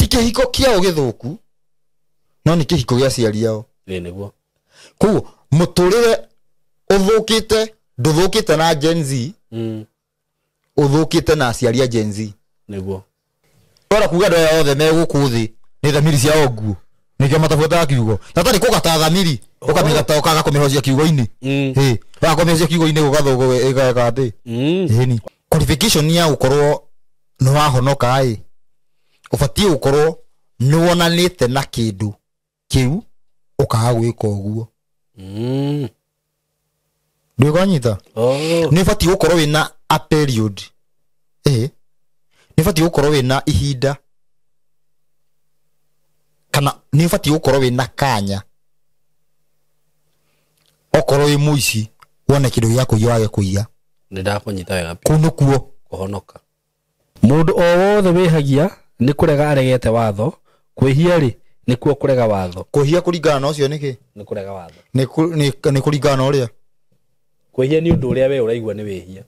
Kĩhiko kĩao gĩthũku no nĩ kĩhiko gĩa aciari ao. Ĩ nĩguo. Koguo mũtũrĩre ũthũkĩte ndũthũkĩte na Gen Z, ũthũkĩte na aciari a Gen Z. Nĩguo. Ora kuga andũ aya othe me gũkũ thĩ nĩ thamiri ciao nguũ, nĩkĩo matabuataga kiugo. Tata nĩ kũgata thamiri ũkamĩgata ũkaga kũmĩhocia kiugo-inĩ. Ĩ waga kũmĩhocia kiugo-inĩ gũgathũka ĩgeka atĩ. Ĩni qualification ya gũkorwo nĩ wahonoka ĩ, ũbatiĩ gũkorwo nĩ wonanĩte na kĩndũ kĩu ũkaga gwĩka ũguo. Ndũkwanyita? Nĩ ũbatiĩ gũkorwo wĩna a period. Ĩ nĩ ũbatiĩ gũkorwo wĩna ihinda kana nĩ ũbatiĩ gũkorwo wĩna kanya, okorwo wĩ mũici wone kĩndũ gĩa kũiya wage kũiya. Nĩ ndakũnyita wega. Kũu nĩkuo kũhonoka. Mũndũ o wothe wĩhagia nĩ kũrega aregete watho, kwĩhia rĩ nĩkuo kũrega watho. Kwĩhia kũringana na ũcio nĩkĩ? Nĩ kũrega watho. Nĩ kũringana na ũrĩa? Kwĩhia nĩ ũndũ ũrĩa we ũraigua nĩ wĩhia.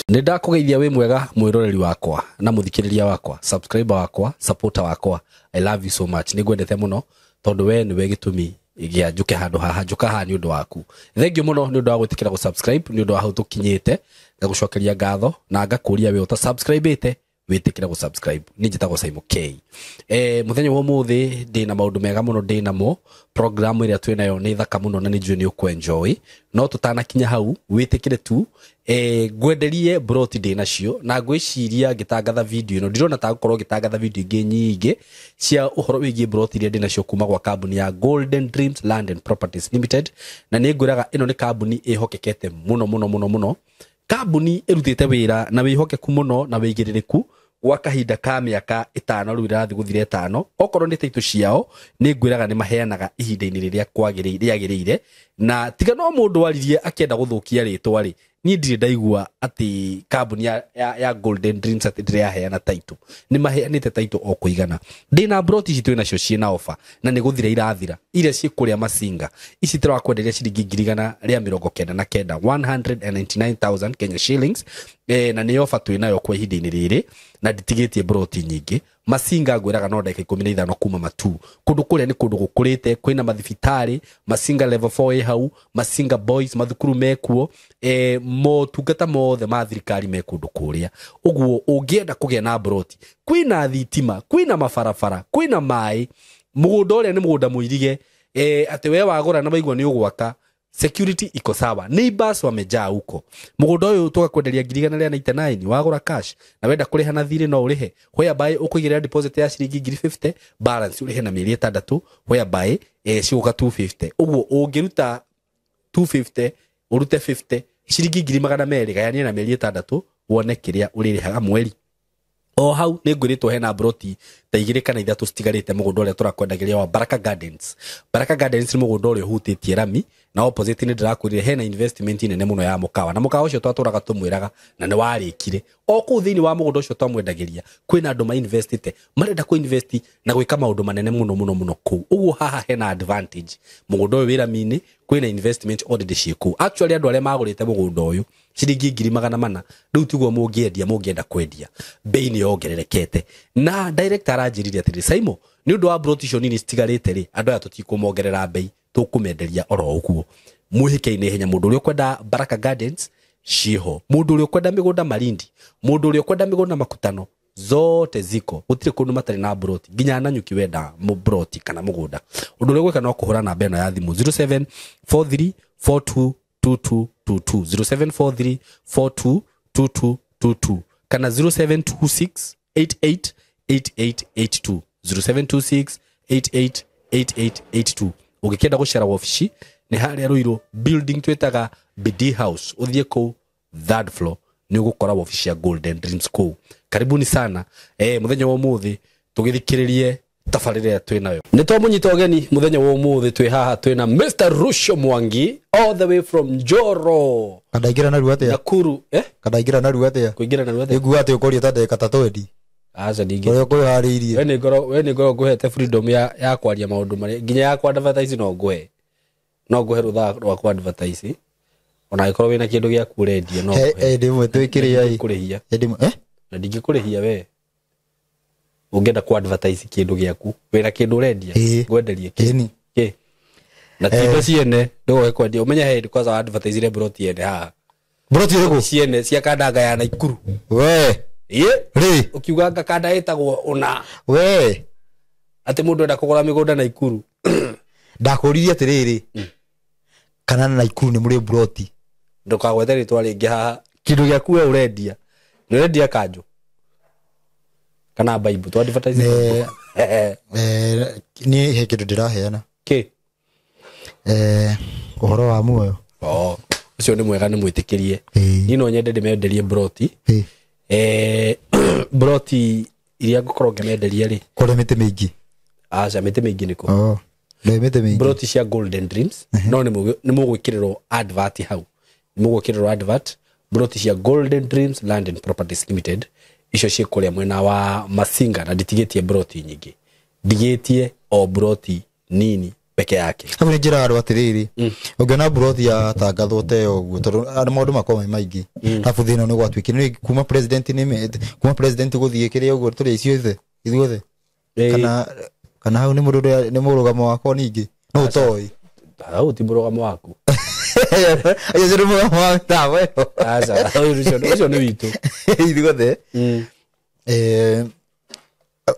Nĩ ndakũgeithia wĩ mwega mwĩroreri wakwa na mũthikĩrĩria wakwa, subscriber wakwa, supporter wakwa. I love you so much. Nĩ ngwendete mũno tondũ we nĩwe gĩtũmi gĩa njũke handũ haha, njũka haha nĩ ũndũ waku. Thank you mũno nĩ ũndũ wa gwĩtĩkĩra gũ-subscribe, nĩ ũndũ wa hau tũkinyĩte. Ngagũcokeria ngatho na ngakũria we ũta-subscribe-ĩte wĩtĩkĩre gũ-subscribe. Niĩ njĩtagwo Simon K. Mũthenya wa ũmũthĩ ndĩna maũndũ mega mũno ndĩnamo. Program ĩrĩa twĩnayo nĩ thaka mũno na nĩ njũĩ nĩ ũkũ-enjoy. No tũtanakinya hau wĩtĩkĩre tu, ngwenderie broti ndĩnacio na ngwĩciria ngĩtangatha video ĩno ndirona ta ngũkorwo ngĩtangatha video ingĩ nyingĩ cia ũhoro wĩgiĩ broti iria ndĩnacio kuma gwa kambuni ya Golden Dreams Land and Properties Limited. Na nĩ ngwĩraga ĩno nĩ kambuni ĩhokekete mũno mũno mũno mũno, kambuni ĩrutĩte wĩra na wĩhokeku mũno na wĩigĩrĩrĩku gwa kahinda ka mĩaka 5 rĩu ĩrathiĩ gũthira 5. Okorwo nĩ taitũ ciao nĩ ngwĩraga nĩ maheanaga ihinda-inĩ rĩrĩa rĩagĩrĩire, na tiga no mũndũ waririe akĩenda gũthũkia rĩtwa rĩ, niĩ ndirĩ ndaigua atĩ kambuni ya Golden Dreams atĩ ndĩraheana taitũ. Nĩ maheanĩte taitũ o kũigana. Ndĩna broti ici twĩnacio ciĩna offer na nĩ gũthira irathira, iria ciĩ kũrĩa Masinga. Ici tũrakwenderia ciringi ngiri igana rĩa mĩrongo kenda na kenda, 199,000 Kenya shillings. Na nĩ offer twĩnayo kwa ihinda-inĩ rĩrĩ na nditigĩtie broti nyingĩ. Masinga ngwĩraga no ndagĩka 15 kuma Matu. Kũndũ kũrĩa nĩ kũndũ gũkũrĩte, kwĩna mathibitarĩ, Masinga level 4 ĩ hau, Masinga boys mathukuru mekuo, motungata mothe ma thirikari me kũndũ kũrĩa. Ũguo ũngĩenda kũgĩa na broti, kwĩna thitima, kwĩna mabarabara, kwĩna maĩ, mũgũnda ũrĩa nĩ mũgũnda mũirige, atĩ we wagũra na waigua nĩ ũgwaka, security iko sawa, neighbors wamejaa huko. Mũgũnda ũyũ tũgakwenderia ngiri igana rĩa 99 wagũra cash, na wenda kũrĩha na thirĩ no ũrĩhe, whereby ũkũigĩrĩra deposit ya ciringi ngiri 50, balance ũrĩhe na mĩeri 6, whereby cigũka 250. Ũguo ũngĩruta 250 ũrute 50, ciringi ngiri magana merĩ, gayania na mĩeri 6 wone kĩrĩa ũrĩrĩhaga mweri. O hau nĩ ngwĩrĩtwo hena broti ta 2 kana 3 citigarĩte mũgũnda ũrĩa tũrakwendagĩria wa Baraka Gardens. Baraka Gardens nĩ mũgũnda ũrĩa ũhutĩtie rami, na opposite nĩ ndĩrakwĩrire hena investment nene mũno ya mũkawa, na mũkawa ũcio twatũraga tũmwĩraga na nĩ warĩkire. O kũu thĩinĩ wa mũgũnda ũcio twamwendagĩria kwĩna andũ ma-investite, marenda kũ-invest na gwĩka maũndũ manene mũno mũno mũno kũu. Ũguo haha hena advantage, mũgũnda ũyũ wĩ rami-inĩ, kwĩna investment already ciĩ kũu. Actually andũ arĩa magũrĩte mũgũnda ũyũ ciringi ngiri magana mana, rĩu tiguo mũngĩendia, mũngĩenda kwendia bei nĩ yongererekete. Na director aranjĩrire atĩrĩ, Simon, nĩ ũndũ wa broti icio nini citigarĩte rĩ, andũ aya tũtikũmongerera bei, tũkũmenderia oro ũguo. Mwĩhĩke-inĩ ihenya, mũndũ ũrĩa ũkwenda Baraka Gardens ciĩho, mũndũ ũrĩa ũkwenda mĩgũnda Malindi, mũndũ ũrĩa ũkwenda mĩgũnda Makutano, zote ziko, gũtirĩ kũndũ matarĩ na broti, nginya Nanyuki wenda broti kana mũgũnda. Ũndũ ũrĩa ũgwĩka no kũhũra namba ĩno ya thimũ 0743422222, 0743422222 kana 0726888882, 0726888882. Ũngĩkĩenda gũcera wabici nĩ harĩa Ruiru building twĩtaga BD House, ũthiĩ kũu third floor nĩ ũgũkora wabici ya Golden Dreams kũu. Karibuni sana. Mũthenya wa ũmũthĩ tũgĩthikĩrĩrie tabarĩra ĩrĩa twĩnayo. Nĩ twamũnyita ũgeni mũthenya wa ũmũthĩ, twĩ haha twĩna Mr. Rusho Mwangi all the way from Njoro. Kandaingĩra narua atĩa? Nakuru, Kandaingĩra narua atĩa? Kũingĩra narua atĩa? Nĩnguga atĩ ũkũria ta ndagĩka ta 20. Aca ndingĩ. Ũrĩa ũkwĩharĩirie. We nĩ ngoro ngũhete freedom ya kwaria maũndũ marĩa nginya ya kwa advertise no ngũhe. No ngũhe rũtha rwa ku advertise. Ona angĩkorwo wĩna kĩndũ gĩaku ũrendia no ngũhe. Ndĩmwe twĩkĩrĩa ĩ. Ndingĩkũrĩhia. Ndĩmwe eh? Na ndingĩkũrĩhia we. Ũngĩenda ku advertise kĩndũ gĩaku, wĩna kĩndũ ũrendia, ngwenderie kĩ. Ĩni. Kĩ. Na ti indo ciene ndũgoke kwendia. Ũmenye he hĩndĩ kwanza wa advertise broti yene haha. Broti ĩrĩkũ? Ciene cia kandanga ya Naikuru. We. Ĩ. Rĩ. Ũkiuga anga kanda ĩtagwo ũna. We. Atĩ mũndũ enda kũgũra mĩgũnda Naikuru. Ndakũririe atĩrĩrĩ. Kana Naikuru nĩ mũrĩ broti. Ndũkagwete rĩtwa rĩngĩ haha. Kĩndũ gĩaku we ũrendia. Nĩ ũrendia kanjũ. Kana Bible. Tu advertise. Niĩ he kĩndũ ndĩraheana. Kĩ? Ũhoro wa muoyo. Oh, ũcio nĩ mwega nĩ mwĩtĩkĩrie. Niĩ no nyende ndĩmenderie broti. Broti iria ngũkorwo ngĩmenderia rĩ. Kũrĩ mĩtĩ mĩingĩ. Aca, mĩtĩ mĩingĩ nĩkũ? Oh, ndĩ mĩtĩ mĩingĩ. Broti cia Golden Dreams. No nĩ mũgwĩkĩrĩrwo advert hau. Nĩ mũgwĩkĩrĩrwo advert. Broti cia Golden Dreams Land and Properties Limited. Icio ciĩ kũrĩa mwena wa Masinga na nditigĩtie broti nyingĩ. Ndigĩtie o broti nini peke yake. Hau nĩ njĩra andũ atĩrĩrĩ, ũngĩona broti ya tangathwo ta ĩyo ũguo, tondũ andũ maũndũ makoragwo me maingĩ. Arabu thĩna nĩ gwatuĩkire, nĩ kuma president nĩ kuma president gũthiĩ kĩrĩa ũguo tũrĩ ithuothe, ithuothe. Kana hau nĩ mũndũ ũrĩa nĩ mũrũgamo wakwa ningĩ, no ũtoĩ. Hau ti mũrũgamo waku. Acio nĩ mũrũgamo wa mĩtambo ĩyo. Aca, ũcio nĩ witũ. Ithuothe.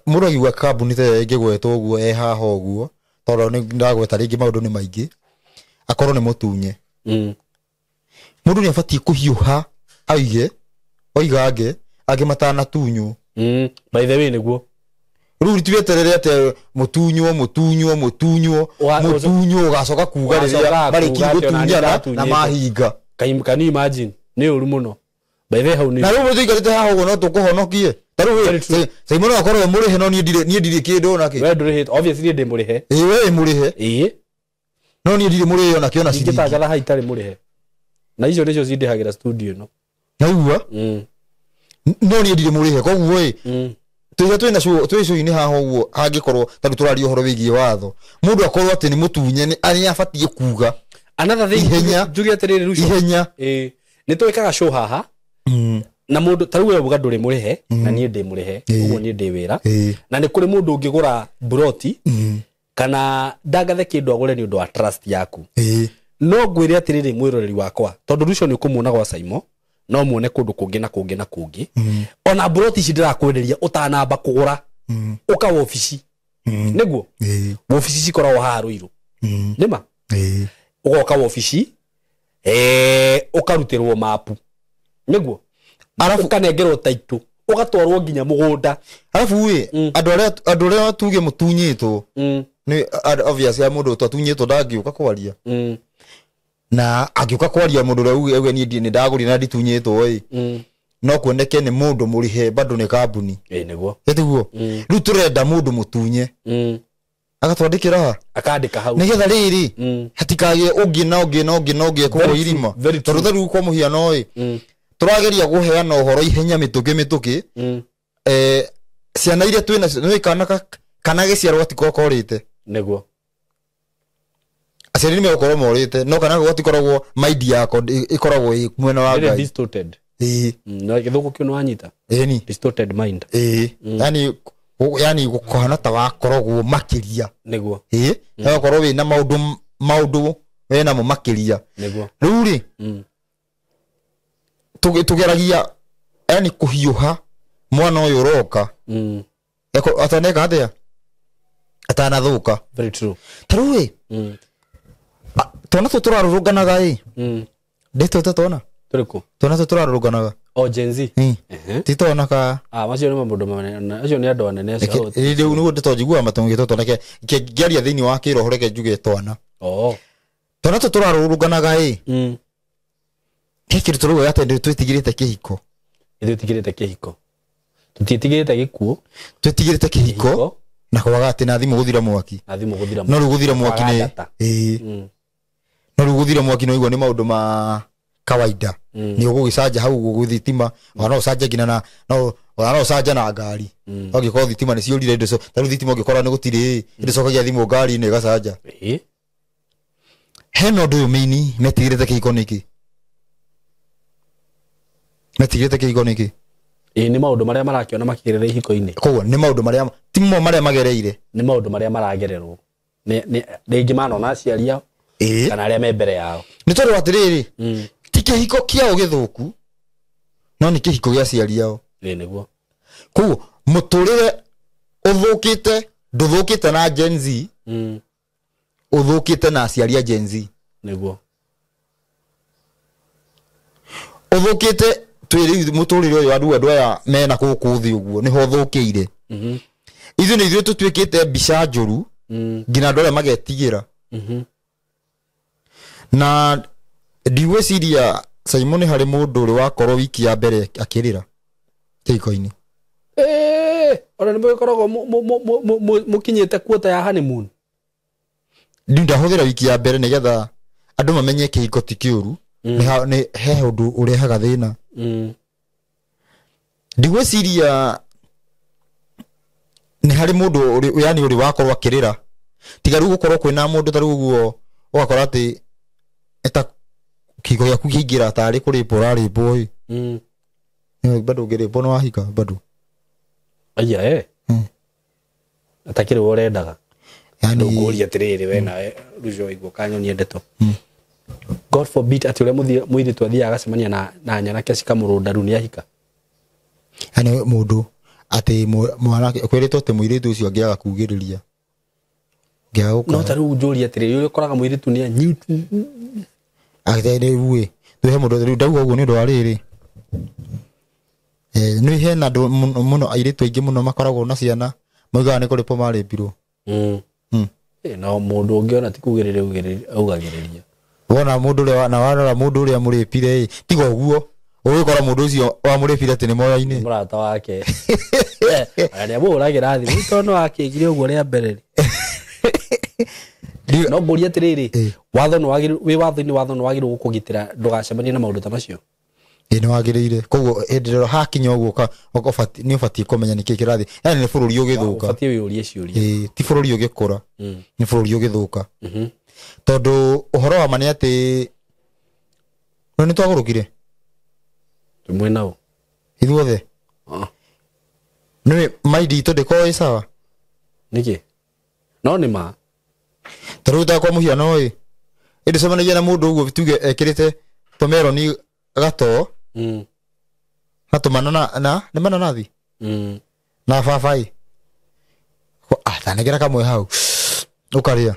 Mũndũ akiuga kambuni ta ĩyo ĩngĩgwetwo ũguo ĩ haha ũguo, tondũ nĩ ndagweta rĩngĩ maũndũ nĩ maingĩ, akorwo nĩ mũtunye. Mũndũ nĩ abatiĩ kũhiũha aige, oigange, angĩ matanatunywo. By the way nĩguo. Rĩu tiweterere atĩ mũtunywo, mũtunywo, mũtunywo, mũtunywo, ũgacoka kuga rĩrĩa marĩkirie gũtunyana na mahinga. Can you imagine? Nĩ ũru mũno. By the way hau nĩ. Na rĩu mũndũ aikarĩte haha ũguo no tũkũhonokie. Ta rĩu Simon akorwo we mũrĩhe no niĩ ndirĩ kĩndũ ona kĩ. We ndũrĩhĩte, obviously ndĩ mũrĩhe. Ĩĩ we mũrĩhe. Ĩĩ. No niĩ ndirĩ mũrĩhe ona kĩ ona ciringi. Ingĩtangatha haha itarĩ mũrĩhe. Na icio nĩcio cindĩhagĩra studio ĩno. Naigua? No niĩ ndirĩ mũrĩhe koguo ĩ. Tũiga twĩna show, twĩ show-inĩ haha ũguo hangĩkorwo ta rĩu tũraria ũhoro wĩgiĩ watho. Mũndũ akorwo atĩ nĩ mũtunye nĩ abatiĩ kuga. Another thing, njuge atĩrĩrĩ Ruco. Ihenya. Ĩĩ. Nĩ twĩkaga show haha. Na mũndũ ta rĩu we uga ndũrĩ mũrĩhe na niĩ ndĩ mũrĩhe, ũguo niĩ ndĩ wĩra. Na nĩ kũrĩ mũndũ ũngĩgũra broti kana ndangathe kĩndũ agũre nĩ ũndũ wa trust yaku. No ngwĩre atĩrĩrĩ mwĩroreri wakwa, tondũ Ruco nĩ ũkũmuona gwa Saimo, no muone kũndũ kũngĩ na kũngĩ na kũngĩ. Ona broti ici ndĩrakwenderia ũtanamba kũgũra, ũka wobici. Nĩguo? Wobici cikoragwo haha Ruiru. Nĩma? Ũgoka wobici, ũkarutĩrwo mapu. Nĩguo? Arabu ũkanengerwo title, ũgatwarwo nginya mũgũnda. Arabu ĩ, andũ arĩa tuge mũtunyĩtwo, nĩ obviously mũndũ ũtatunyĩtwo ndangĩũka kwaria. Na angĩũka kwaria mũndũ ũrĩa auge niĩ nĩ ndagũrire na nditunyĩtwo ĩ, no kuoneke nĩ mũndũ mũrĩhe bado nĩ kambuni. Ĩ nĩguo. Ĩtiguo? Rĩu tũrenda mũndũ mũtunye. Agatwandĩkĩra ha? Akandĩka hau. Nĩgetha rĩrĩ, hatikagĩe ũngĩ na ũngĩ na ũngĩ na ũngĩ ekũgũa irima. Tondũ ta rĩu kwa mũhiano ĩ, tũrageria kũheana ũhoro ihenya mĩtũkĩ mĩtũkĩ. Ciana iria twĩna nacio, nĩ kana gĩciarwo gatikoragwo korĩte. Nĩguo. Aciari nĩ megũkorwo morĩte, no kana gatikoragwo mind yako ĩkoragwo ĩ mwena wa Very Ngai. distorted. Ĩĩ. Na gĩthũngũ kĩu nĩwanyita? Ĩni. Distorted mind. Ĩĩ. Yani gũkũhana ta wakoragwo makĩria. Nĩguo. Ĩĩ. Ũgakorwo wĩna maũndũ wĩnamo makĩria. Nĩguo. Rĩu rĩ, tũgeragia yani kũhiũha mwana ũyũ ũroka. Ataneka atĩa? Atanathũka. Very true. Ta rĩu ĩ, twana tũtũ tũrarũrũnganaga ĩ. Ndĩtwĩte twana? Tũrĩkũ? Twana tũtũ tũrarũrũnganaga. O Gen Z? Ti twana ka. Macio nĩ maũndũ manene. Acio nĩ andũ anene acio. Rĩu nĩguo ndĩtonjiguaga matũngĩtwo twana ngĩaria thĩinĩ wa kĩroho reke njuge twana. Twana tũtũ tũrarũrũnganaga ĩ. He kĩndũ tũrauga atĩ nĩ twĩtigĩrĩte kĩhiko. Ithuĩ twĩtigĩrĩte kĩhiko. Tũtiĩtigĩrĩte gĩkuũ. Twĩtigĩrĩte kĩhiko na kwaga atĩ na thimũ gũthira mwaki. Na thimũ gũthira mwaki. No rĩu gũthira mwaki nĩ ĩĩ. No rĩu gũthira mwaki no igua nĩ maũndũ ma kawaida. Nĩ ũgũgĩcanja hau ũguo thitima, ona no ũcanje nginya na no ona no ũcanje na ngari. Ũngĩkorwo thitima nĩ ciũrire indo ta rĩu thitima ũngĩkora nĩ gũtirĩ ĩ, ndĩcokagia thimũ ngari-inĩ ĩgacanja. Ĩĩ. Hena ũndũ ũyũ mĩini metigĩrĩte kĩhiko nĩkĩ? Metigĩrĩte kĩhiko nĩkĩ? Ĩĩ nĩ maũndũ marĩa marakĩona makĩgerera ihiko-inĩ. Koguo nĩ maũndũ marĩa ti mo marĩa magereire. Nĩ maũndũ marĩa maragererwo. Nĩ rĩngĩ manona aciari ao kana arĩa me mbere yao. Nĩ tondũ atĩrĩrĩ, ti kĩhiko kĩao gĩthũku, no nĩ kĩhiko gĩa aciari ao. Ĩĩ nĩguo. Koguo mũtũrĩre ũthũkĩte, ndũthũkĩte na Gen Z, ũthũkĩte na aciari a Gen Z. Nĩguo. Ũthũkĩte twĩ rĩu mũtũrĩre ũyũ andũ aya mena gũkũ thĩ ũguo nĩho ũthũkĩire. Ithuĩ nĩ ithuĩ tũtuĩkĩte mbica njũru nginya andũ arĩa magetigĩra. Na ndigwĩciria Simon harĩ mũndũ ũrĩ wakorwo wiki ya mbere akĩrĩra kĩhiko-inĩ. Ona nĩ mũgĩkoragwo mũkinyĩte kuota ya honeymoon. Ndahũthĩra wiki ya mbere nĩgetha andũ mamenye kĩhiko ti kĩũru, nĩ he ũndũ ũrehaga thĩna. Ndigwĩciria nĩ harĩ mũndũ yani ũrĩ wakorwo akĩrĩra, tiga rĩu gũkorwo kwĩna mũndũ ta rĩu ũguo ũgakora atĩ eta kĩhiko gĩaku kĩingĩra tarĩ kũrĩpwo ũrarĩpwo ĩ. Bado ũngĩrĩpwo nĩ wahika bado. Aya atakĩrĩ we ũrendaga. Ndũkũria atĩrĩrĩ we nawe Rujo igua kanyonie ndeto. God forbid atĩ ũrĩa mũirĩtu athiaga agacemania na nyanake cikamũrũnda rĩu nĩ ahika. Yani mũndũ atĩ mwanake kwĩrĩtwo atĩ mũirĩtu ũcio angĩaga kugĩrĩria. No ta rĩu njũrie atĩrĩrĩ ũrĩa ũkoraga mũirĩtu nĩ anyitu. Atĩ rĩu ĩ twĩhe mũndũ rĩu ndauga ũguo nĩ ũndũ wa rĩrĩ. Nĩ hena andũ mũno airĩtu aingĩ mũno makoragwo na ciana maugaga nĩ kũrĩpwo marĩpirwo. No mũndũ ũngĩ ona ti kugĩrĩria augagĩrĩria. Wona mũndũ ũrĩa na warora mũndũ ũrĩa mũrĩpire ĩ tiga ũguo ũgĩkora mũndũ ũcio wamũrĩpire atĩ nĩ moyainĩ. Mũrata wake. Ona nĩamũhũragĩra thimũ tondũ no akĩgire ũguo rĩa mbere. No ngũrie atĩrĩrĩ, watho nĩ wagĩrĩirwo wĩ watho-inĩ, watho nĩ wagĩrĩirwo gũkũgitĩra ndũgacemanie na maũndũ ta macio. Ĩĩ nĩ wagĩrĩire. Koguo hĩndĩ ĩrĩa hakinya ũguo nĩ ũbatiĩ kũmenya nĩkĩĩ kĩrathiĩ. Yani nĩ bũrũri ũgĩthũka. Ũbatiĩ wĩyũrie ciũria. Ĩĩ ti bũrũri ũgĩkũra, nĩ bũrũri ũgĩthũka. Tondũ ũhoro wa ma nĩ atĩ no nĩ twagũrũkire. Twĩ nao. Ithuothe. Nĩ maindi itũ ndĩkoragwo ĩ sawa. Nĩkĩ? No nĩ ma. Ta rĩu ta kwa mũhiano ĩ, ĩndĩcemanagia na mũndũ ũguo tuge ekĩrĩte tũmeroni gatoo na tũmanana na nĩ mananathi na babaĩ. Tanegera kamwe hau ũkarĩa.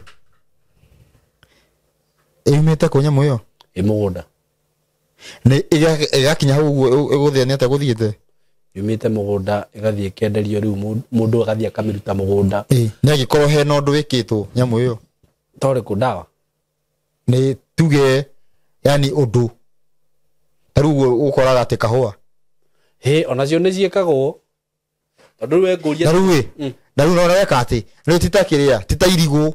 Ĩumĩte kũ nyamũ ĩyo? Ĩ mũgũnda. Nĩ ĩgakinya hau ũguo ĩgũthĩa nĩ atĩa gũthiĩte? Yumĩte mũgũnda ĩgathiĩ ĩkenderio rĩu mũndũ agathiĩ akamĩruta mũgũnda. Nĩ angĩkorwo hena ũndũ wĩkĩtwo nyamũ ĩyo. Torĩ ndawa? Nĩ tuge yani ũndũ. Ta rĩu ũguo ũkoraga atĩ kahũa. Hĩ onacio nĩ ciĩkagwo. Tondũ rĩu we ngũria. Na rĩu ĩ, na rĩu no weka atĩ rĩu ti ta kĩrĩa, ti ta irigũ.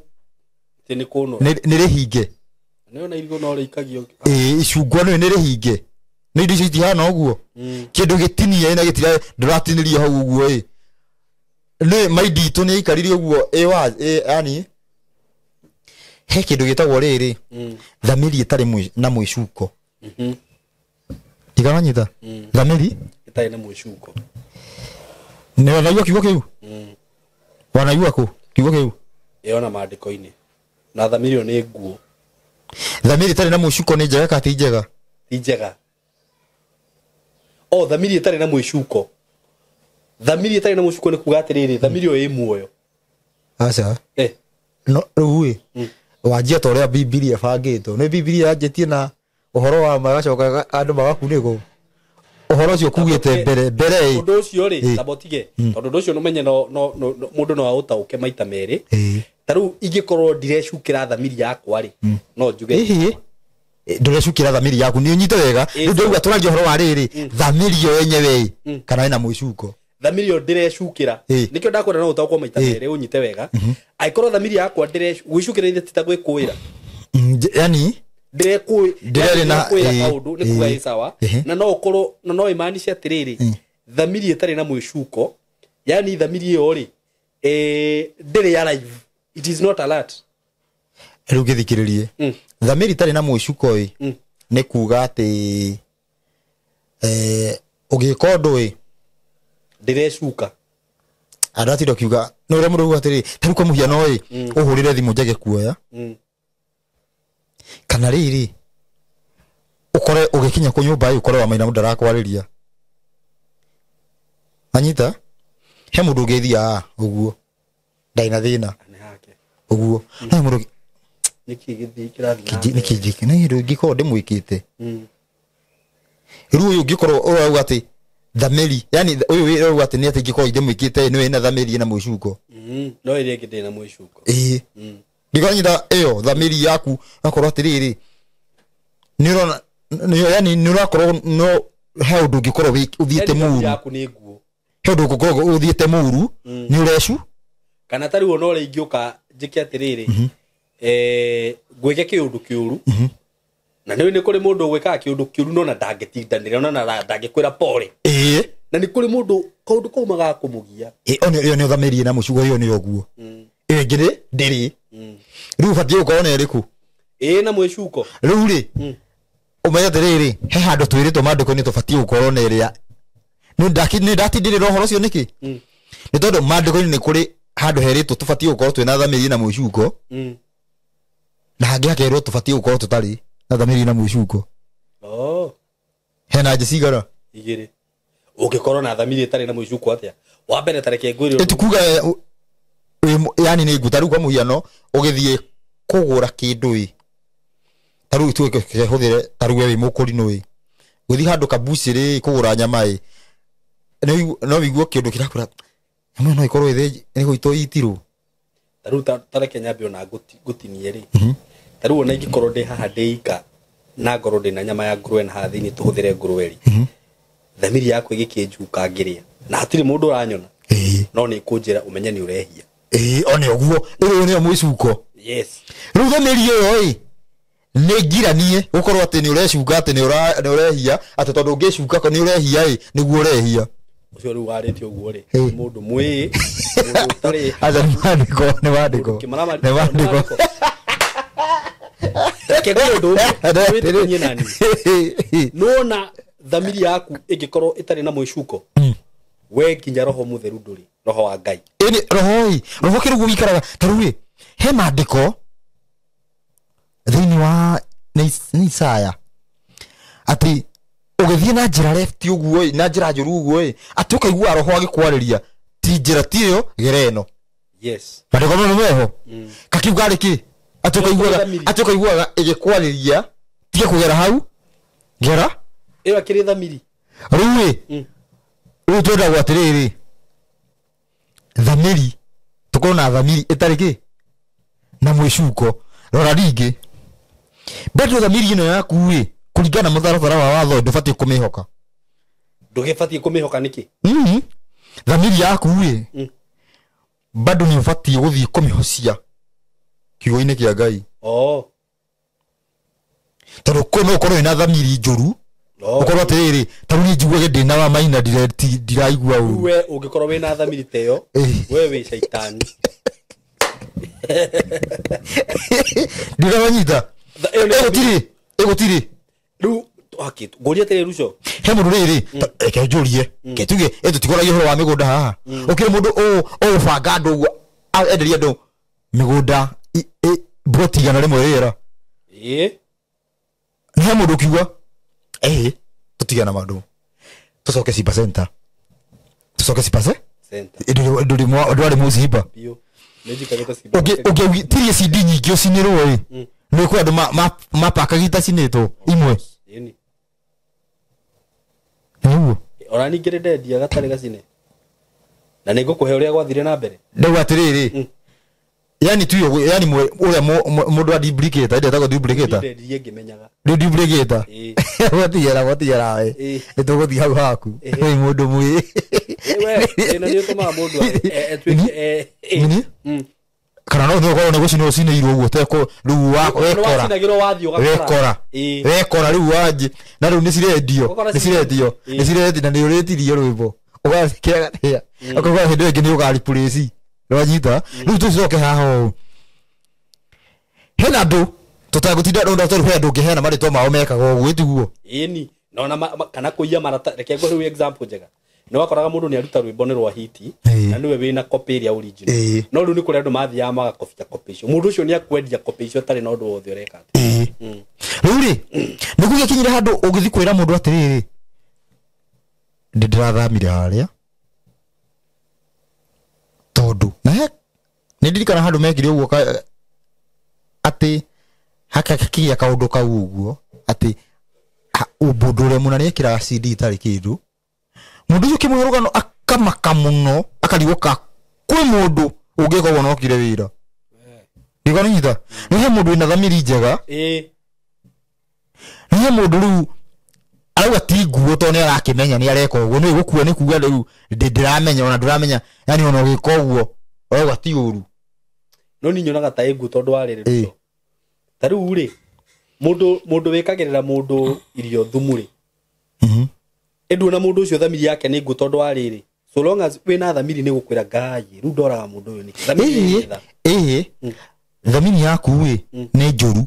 Atĩ nĩ kũnũra. Nĩ rĩhinge. Nĩ ona irigũ no rĩikagio. Ĩĩ icungwa nĩ rĩhinge. Nĩ indo icio itihana ũguo. Kĩndũ gĩtinie na gĩtira ndũratinĩrio hau ũguo ĩ. Nĩ maindi itũ nĩ aikarire ũguo ĩ wa ĩ yani he kĩndũ gĩtagwo rĩrĩ thamiri ĩtarĩ na mwĩcuko. Ndikananyita. Thamiri ĩtarĩ na mwĩcuko. Nĩ wanaigua kiugo kĩu? Wanaigua kũ kiugo kĩu? Ĩ ona maandĩko-inĩ. Na thamiri ĩyo nĩ nguo. Thamiri ĩtarĩ na mwĩcuko nĩ njega kana ti njega? Ti njega. O thamiri ĩtarĩ na mwĩcuko. Thamiri ĩtarĩ na mwĩcuko nĩ kuga atĩrĩrĩ, thamiri ĩyo ĩ muoyo. Aca. No rĩu ĩ wanjia ta ũrĩa Bibilia ĩbangĩtwo. Nĩ Bibilia yanjĩtie na ũhoro wa magacoka andũ magakunĩkwo. Ũhoro ũcio kugĩte mbere mbere ĩ. Ũndũ ũcio rĩ, tamba ũtige. Tondũ ũndũ ũcio nũmenye no mũndũ no aũtaũke maita merĩ. Ta rĩu ingĩkorwo ndirecukĩra thamiri yakwa rĩ, no njuge. Ĩhĩ. Ndũrecukĩra thamiri yaku nĩ ũnyite wega. Rĩu ndauga tũraria ũhoro wa rĩrĩ, thamiri ĩyo yenyewe ĩ, kana ĩna mwĩcuko. Thamiri ĩyo ndĩrecukĩra. Nĩkĩo ndakwenda no ũtaũkwo maita merĩ ũnyite wega. Angĩkorwo thamiri yakwa gwĩcukĩra ithe ti ta gwĩkũĩra. Yani ndĩrekũĩra na kaũndũ nĩ kuga ĩ sawa. Na no ũkorwo no ĩmaanishe atĩrĩrĩ, thamiri ĩtarĩ na mwĩcuko, yani thamiri ĩyo rĩ, ndĩrĩ alive. It is not alert. Rĩu gĩthikĩrĩrie. Thamiri itarĩ na mwĩcuko ĩ nĩ kuga atĩ ũgĩka ũndũ ĩ ndĩrecuka. Andũ atinda ũkiuga nĩ ũrĩa mũndũ auga atĩrĩ ta rĩu kwa mũhiano ĩ ũhũrĩre thimũ njage kuoya. Kana rĩrĩ ũkore ũgĩkinya kũ nyũmba ĩ ũkore wa maina mũndũ arakwarĩria. Anyita he mũndũ ũngĩthiĩ ũguo ndarĩ na thĩna ũguo no he mũndũ nĩkĩ gĩthiĩ kĩrathiĩ nĩkĩ nĩ ũndũ ingĩkorwo ndĩmwĩkĩte. Rĩu ũyũ ũngĩkorwo ũrauga atĩ thamiri yani ũyũ ũrauga atĩ nĩ atĩ ingĩkorwo ndĩmwĩkĩte nĩ wĩna thamiri na mwĩcuko. No ĩrĩa ĩngĩ ndĩrĩ na mwĩcuko. Ĩĩ. Ndikanyita ĩyo thamiri yaku akorwo atĩrĩrĩ nĩ ũrona yani nĩ ũrakorwo no he ũndũ ũngĩkorwo ũthiĩte mũru. Yaku nĩ nguo. He ũndũ ũngĩkorwo ũthiĩte mũru nĩ ũrecu. Kana ta rĩu ona ũrĩa ingĩũka njĩke atĩrĩrĩ ngwĩke kĩũndũ kĩũru na nĩ kũrĩ mũndũ ũgwĩkaga kĩũndũ kĩũru no na ndangĩtindanĩra ona na ndangĩkwĩra pole. Ĩĩ. Na nĩ kũrĩ mũndũ kaũndũ kau magakũmũgia. Ĩĩ ĩyo nĩ thamiri na mũcugo ĩyo nĩ ũguo. Ĩyo ĩngĩ ndĩrĩ. Rĩu ũbatiĩ gũkorwo na ĩrĩkũ? Ĩĩ na mwĩcuko. Rĩu rĩ ũmenye atĩrĩrĩ he handũ twĩrĩtwo maandĩko-inĩ tũbatiĩ gũkorwo na ĩrĩa nĩ ndatindĩrĩra ũhoro ũcio nĩkĩ? Nĩ tondũ maandĩko-inĩ nĩ kũrĩ handũ herĩtwo tũbatiĩ gũkorwo twĩna thamiri na mwĩcuko na hangĩ hakerwo tũbatiĩ gũkorwo tũtarĩ na thamiri na mwĩcuko. Hena njĩ cigana? Igĩrĩ. Ũngĩkorwo na thamiri ĩtarĩ na mwĩcuko atĩa? Wa mbere tareke ngwĩre ũndũ. Tukuga yani nĩ nguta rĩu kwa mũhiano ũgĩthiĩ kũgũra kĩndũ ĩ ta rĩu tuge kĩhũthĩre ta rĩu we wĩ mũkũrinũ ĩ gũthiĩ handũ kabucĩrĩ kũgũra nyama ĩ no wĩigue kĩndũ kĩrakwĩra nyama ĩyo no ĩkorwo nĩ gũitwo itirwo. Ta rĩu tareke nyambe ona ngũtinie rĩ ta rĩu ona ingĩkorwo ndĩ haha ndĩ ika na ngorwo ndĩ na nyama ya ngũrwe na haha thĩinĩ tũhũthĩre ngũrwe rĩ thamiri yakwa ĩgĩkĩnjuka ngĩrĩa na hatirĩ mũndũ ũranyona no nĩ kũnjĩra ũmenye nĩ ũrehia. Ĩĩ one ũguo ĩyo nĩyo mwĩcuko. Yes. Rĩu thamiri ĩyo ĩ nĩ ngiranie gũkorwo atĩ nĩ ũrecuka atĩ nĩ ũrehia atĩ tondũ ũngĩcuka nĩ ũrehia ĩ nĩguo ũrehia. Ũcio rĩu warĩtie ũguo rĩ mũndũ mwĩĩ mũndũ ũtarĩ aca nĩ maandĩko nĩ maandĩko nĩ maandĩko. Reke ngwĩre ũndũ ũmwe wĩtĩkanie nani nĩwona thamiri yaku ĩngĩkorwo ĩtarĩ na mwĩcuko we nginya roho mũtheru ndũrĩ roho wa Ngai. Ĩni roho ĩ roho kĩrĩguo gĩikaraga ta rĩu ĩ he maandĩko thĩinĩ wa nĩ Isaya atĩ ũgĩthiĩ na njĩra left ũguo ĩ na njĩra njũru ũguo ĩ atĩ ũkaigua roho agĩkwarĩria ti njĩra ti ĩyo gera ĩno. Yes. Maandĩko mau nĩ meho kakiuga rĩ atĩ ũkaiguaga ĩgĩkwarĩria tiga kũgera hau gera ĩyo akĩrĩ thamiri. Rĩu ĩ rĩu twendagwo atĩrĩrĩ thamiri tũkorwo na thamiri ĩtarĩ kĩ na mwĩcuko. Rora rĩngĩ bado thamiri ĩno yaku ĩ kũringana na mũtaratara wa watho ndũbatiĩ kũmĩhoka. Ndũgĩbatiĩ kũmĩhoka nĩkĩ? Thamiri yaku ĩ bado nĩ ũbatiĩ gũthiĩ kũmĩhocia kiugo-inĩ kĩa Ngai. Tondũ no ũkorwo wĩna thamiri njũru ũkorwo atĩrĩrĩ ta rĩu niĩ njiguage ndĩna wa maina ndiraigua ũru. We ũngĩkorwo wĩna thamiri ta ĩyo we wĩ caitani. Ndirawanyita ĩgũtirĩ rĩu ngũrie atĩrĩ Ruco he mũndũ rĩrĩ reke njũrie ke tuge tũtikoragia ũhoro wa mĩgũnda haha ũkĩrĩ mũndũ ũgũbanga andũ ũguo enderie andũ mĩgũnda broti 100 rĩera. Ĩĩ nĩ he mũndũ ũkiuga ĩĩ tũtigana maũndũ tũcoke Simba Center tũcoke Simba Center ndwarĩ mũcimba ũngĩtirie CD nyingĩ ũcinĩrwo ĩ nĩ kũrĩ andũ mapakagia itacinĩtwo imwe. Nĩguo ona ningĩ nĩ ndendia gatarĩ gacine na nĩ ngũkũhe ũrĩa gwathire na mbere. Ndauga atĩrĩrĩ yani tu yani ũrĩa mũndũ wa duplicator ndetagwo duplicator ndendirie ngĩmenyaga nĩ duplicator gwatigera we nĩ tũgũthiĩ hau haku wĩ mũndũ mwĩ we thĩna nĩ ũtũmaga mũndũ atuĩke kana no ũkorwo nĩ gũcinwo ũcinĩirwo ũguo ũtekũ rĩu wekora wekora wekora rĩu wanjĩ na rĩu nĩ cirendio nĩ cirendio nĩ cirendio na nĩ ũrĩtirie rwĩmbo ũgathikĩra gatĩa ũkauga hĩndĩ ĩngĩ nĩ ũgaripurĩci nĩwanyita. Rĩu tũcoke haha ũũ hena andũ tũtagũtinda ndũ tondũ he andũ ũngĩheana marĩtwa mao mekaga ũguo ĩtiguo ĩni na ona kana kũiya marata. Reke ngũhe rĩu example njega. Nĩ wakoraga mũndũ nĩ aruta rwĩmbo nĩ rwa hiti na nĩwe wĩna copy ĩrĩa original, no rĩu nĩ kũrĩ andũ mathiaga magakobia copy icio. Mũndũ ũcio nĩ akwendia copy icio atarĩ na ũndũ wothe ũreka. Rĩu rĩ nĩ gũgĩkinyire handũ ũngĩthiĩ kwĩra mũndũ atĩrĩrĩ ndĩ ndĩrathamire harĩa tondũ na he nĩ ndirikana handũ mekire ũguo atĩ hakakĩgĩa kaũndũ kau ũguo atĩ mũndũ ũrĩa mũna nĩekĩraga CD itarĩ kĩndũ. Mũndũ ũcio ũkĩmũhe rũgano akamaka mũno akarigwo ka kwĩ mũndũ ũngĩka ũguo na okire wĩra. Ndikaninyita nĩ he mũndũ wĩna thamiri njega, nĩ he mũndũ rĩu arauga ti nguo tondũ nĩ arakĩmenya nĩ areka ũguo nĩ gũkua nĩ kuga rĩu ndĩramenya ona ndũramenya, yani ona ũgĩka ũguo ũrauga ti ũru. No niĩ nyonaga ta ĩ nguo tondũ wa rĩrĩ ta rĩu rĩ mũndũ wĩkagĩrĩra mũndũ irio thumu rĩ, ĩnduona mũndũ ũcio thamiri yake nĩ nguo tondũ wa rĩrĩ, so long as wĩna thamiri nĩ gũkwĩra Ngai rĩu ndoraga mũndũ ũyũ nĩkĩ. Thamiri thamiri yaku ĩ nĩ njũru.